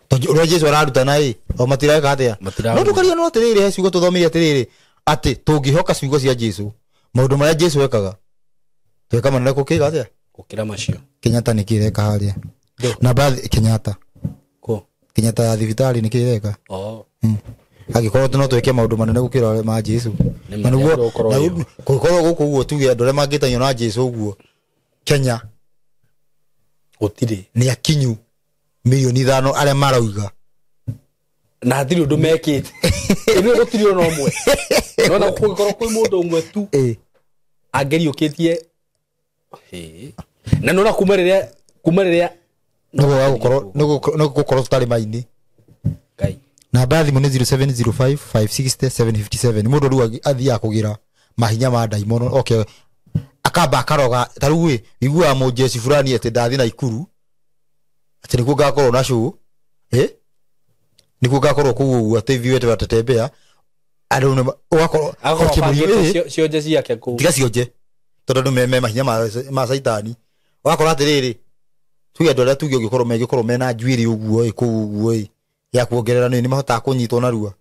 Tondũ ũrĩa Jesũ ararutana ĩ, o matireka atĩa? No ndũkariganĩrwo atĩrĩrĩ, he ciugo tũthomire atĩrĩrĩ, atĩ tũngĩhoka ciugo cia Jesũ, maũndũ marĩa Jesũ ekaga, tweka manene gũkĩra atĩa? Gũkĩra macio. Kenyatta nĩ kĩ ĩreka harĩa? Na bathi Kenyatta. Kũ? Kenyatta ya thibitarĩ nĩ kĩ ĩreka? Angĩkorwo no twĩke maũndũ manene gũkĩra ma Jesũ. Na nĩguo gũkorwo gũkũ ũguo tuge andũ arĩa mangĩtanio na Jesũ ũguo, Kenya gũtirĩ. Nĩ akinyu 5 milioni arĩa marauga. Na hatirĩ ũndũ mekĩte. Ithuĩ gũtirĩ ona ũmwe. No na kũngĩkorwo kwĩ mũndũ ũmwe tu angĩriũkĩtie Na nona kuma rĩrĩa nĩ gũkorwo tũtarĩ maini. Ngai. Namba ya thimũ nĩ 0705 560 757. Mũndũ rĩu athiaga kũgĩra mahinya ma ndaimono. Okay. Akamba akaroga ta rĩu ĩ iguaga mũjeshi fulani atĩ ndathiĩ Naikuru atĩ nĩkuo ngakorwo na show, nĩkuo ngakorwo kũu ũguo atĩ ithuĩ tũratetembea andũ ũgakorwo cionje ciake kũu tiga cionje tondũ andũ me mahinya ma caitani. Ũgakora atĩrĩrĩ tuge andũ arĩa tuge ũngĩkorwo megĩkorwo mena njuĩrĩ ũguo ĩ kũu ũguo ĩ ya kuongerera nĩ mahotaga kũnyitwo narua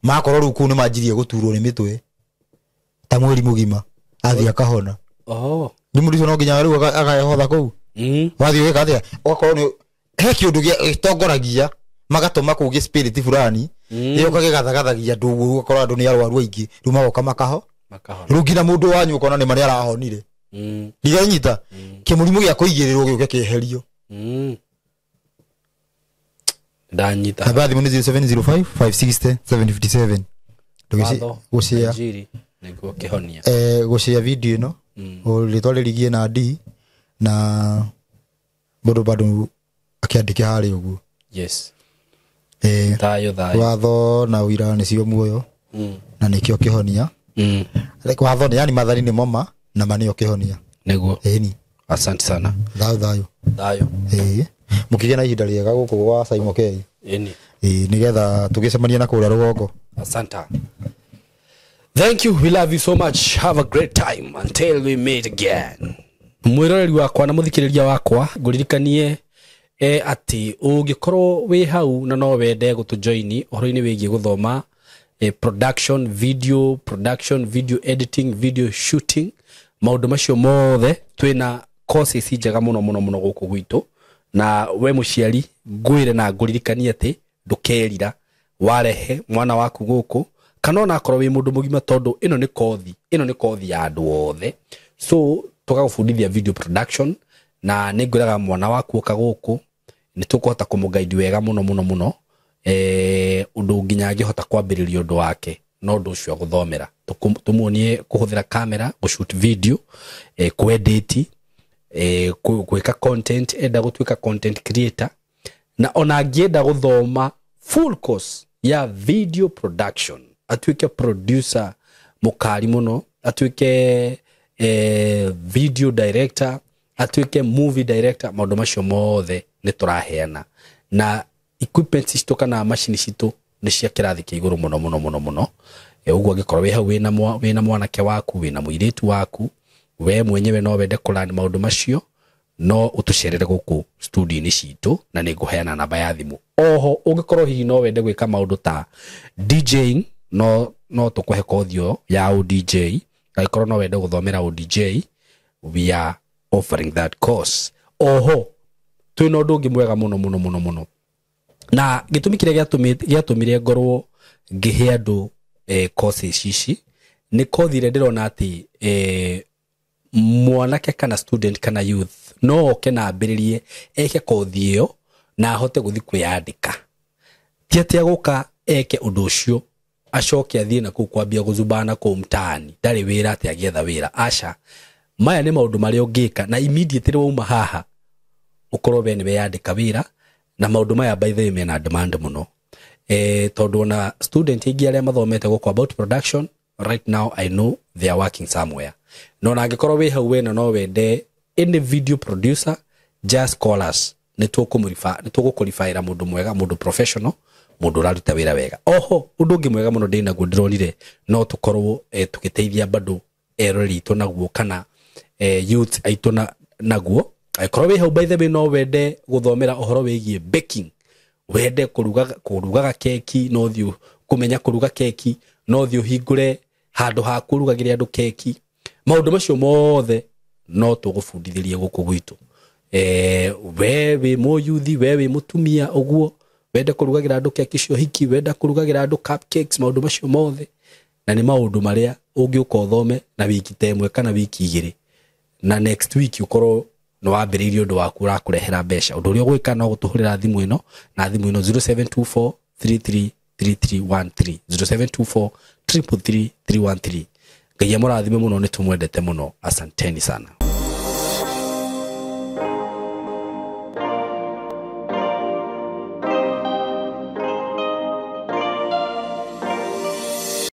makorwo rĩu kũu nĩ manjirie gũturwo nĩ mĩtwe ta mweri mũgima athiĩ akahona. Nĩ mũndũ ũcio no nginya rĩu akahotha kũu wathiĩ ũgĩka atĩa ũgakorwo nĩ he kĩũndũ gĩtongoragia magatũma kũu gĩ spirit fulani ĩyo kagĩgathagathagia andũ ũguo ũgakorwo andũ nĩ arwaru aingĩ rĩu magoka makahona rĩu nginya mũndũ wanyu ũkona nĩ marĩa arahonire ndiganyita kĩmũrimũ gĩa kũigĩrĩrwo gĩũke kĩeherio. Ndanyita. Namba ya thimũ nĩ 0705 560 757. Gũcia nĩguo kĩhonia. Gũcia video ĩno rĩtwa rĩrigie na D na mũndũ bado akĩandĩke harĩa ũguo. Yes. Thayo thayo. Watho na ũira nĩcio muoyo na nĩkĩo kĩhonia. Watho nĩ yani mathani nĩ moma na ma nĩo kĩhonia. Nĩguo. Ĩni. Asante sana. Thayo thayo. Thayo. Mũkĩgĩa na ihinda rĩega gũkũ gwa Simon K. Ĩni. Nĩgetha tũgĩcemania na kũrĩa rũgongo. Asante. Thank you. We love you so much. Have a great time until we meet again. Mwĩroreri wakwa na mũthikĩrĩria wakwa ngũririkanie atĩ ũngĩkorwo wĩ hau na no wende gũtũjoini ũhoro-inĩ wĩgiĩ gũthoma production video editing, video shooting, maũndũ macio mothe twĩna courses njega mũno mũno mũno gũkũ gwitũ. Na we mũciari ngwĩre na ngũririkanie atĩ ndũkerira warehe mwana waku gũkũ kana ona akorwo wĩ mũndũ mũgima tondũ ĩno nĩ kothi ya andũ othe. So tũgagũbundithia video production na nĩ ngwĩraga mwana waku ũka gũkũ nĩ tũkũhota kũmũguide wega mũno mũno mũno ũndũ nginya angĩhota kwambĩrĩria ũndũ wake no ũndũ ũcio agũthomera. Tũmuonie kũhũthĩra kamera gũshoot video, kũedit, gwĩka content, enda gũtuĩka content creator na ona angĩenda gũthoma full course ya video production atuĩke producer mũkari mũno, atuĩke video director, atuĩke movie director, maũndũ macio mothe nĩ tũraheana. Na equipment citũ kana macini citũ nĩ cia kĩrathi kĩa igũrũ mũno mũno mũno mũno. Ũguo angĩkorwo wĩ hau wĩna mwanake waku, wĩna mũirĩtu waku, we mwenyewe no wende kũlearn maũndũ macio, no ũtũcerere gũkũ studio-inĩ citũ na nĩ ngũheana namba ya thimũ. Oho ũngĩkorwo hihi no wende gwĩka maũndũ ta DJing, no tũkũhe kothi ĩyo ya ODJ. Angĩkorwo no wende gũthomera ODJ, we are offering that course. Oho twĩna ũndũ ũngĩ mwega mũno mũno mũno mũno. Na gĩtũmi kĩrĩa gĩatũmire ngorwo ngĩhe andũ courses ici nĩ kothi ĩrĩa ndĩrona atĩ mwanake kana student kana youth no oke na ambĩrĩrie eke kothi ĩyo na ahote gũthiĩ kwĩyandĩka. Ti atĩ agũka eke ũndũ ũcio acoke athiĩ na kũu kwambia gũzubana kũu mtaani ndarĩ wĩra atĩ agĩetha wĩra. Aca, maya nĩ maũndũ marĩa ũngĩka na immediately wauma haha ũkorwo we nĩ weyandĩka wĩra. Na maũndũ maya by the way mena demand mũno, tondũ ona student aingĩ arĩa mathomete gũkũ about production right now I know they are working somewhere. No na angĩkorwo wĩ hau wena no wende any video producer, just call us. Nĩ tũgũkũribaĩra mũndũ mwega, mũndũ professional, mũndũ ũraruta wĩra wega. Oho ũndũ ũngĩ mwega mũno ndĩnaguo ndĩronire no tũkorwo tũgĩteithia bado eroreri aitũ naguo kana youth aitũ naguo. Angĩkorwo wĩ hau by the way no wende gũthomera ũhoro wĩgiĩ baking, wende kũrugaga keki, no thiĩ kũmenya kũruga keki, no thiĩ ũhingũre handũ ha kũrugagĩra andũ keki, maũndũ macio mothe no tũgũbundithĩrie gũkũ gwitũ. We wĩ mũyuthi, we wĩ mũtumia ũguo wende kũrugagĩra andũ keki cio hiki, wenda kũrugagĩra andũ cupcakes, maũndũ macio mothe na nĩ maũndũ marĩa ũngĩũka ũthome na wiki ta ĩmwe kana wiki igĩrĩ, na next week ũkorwo nĩ wambĩrĩirie ũndũ waku ũrakũrehera mbeca. Ũndũ ũrĩa ũgwĩka no gũtũhũrĩra thimũ ĩno na thimũ ĩno 0724 333313 0724 333 313. Ngai amũrathime mũno, nĩ tũmwendete mũno. Asanteni sana.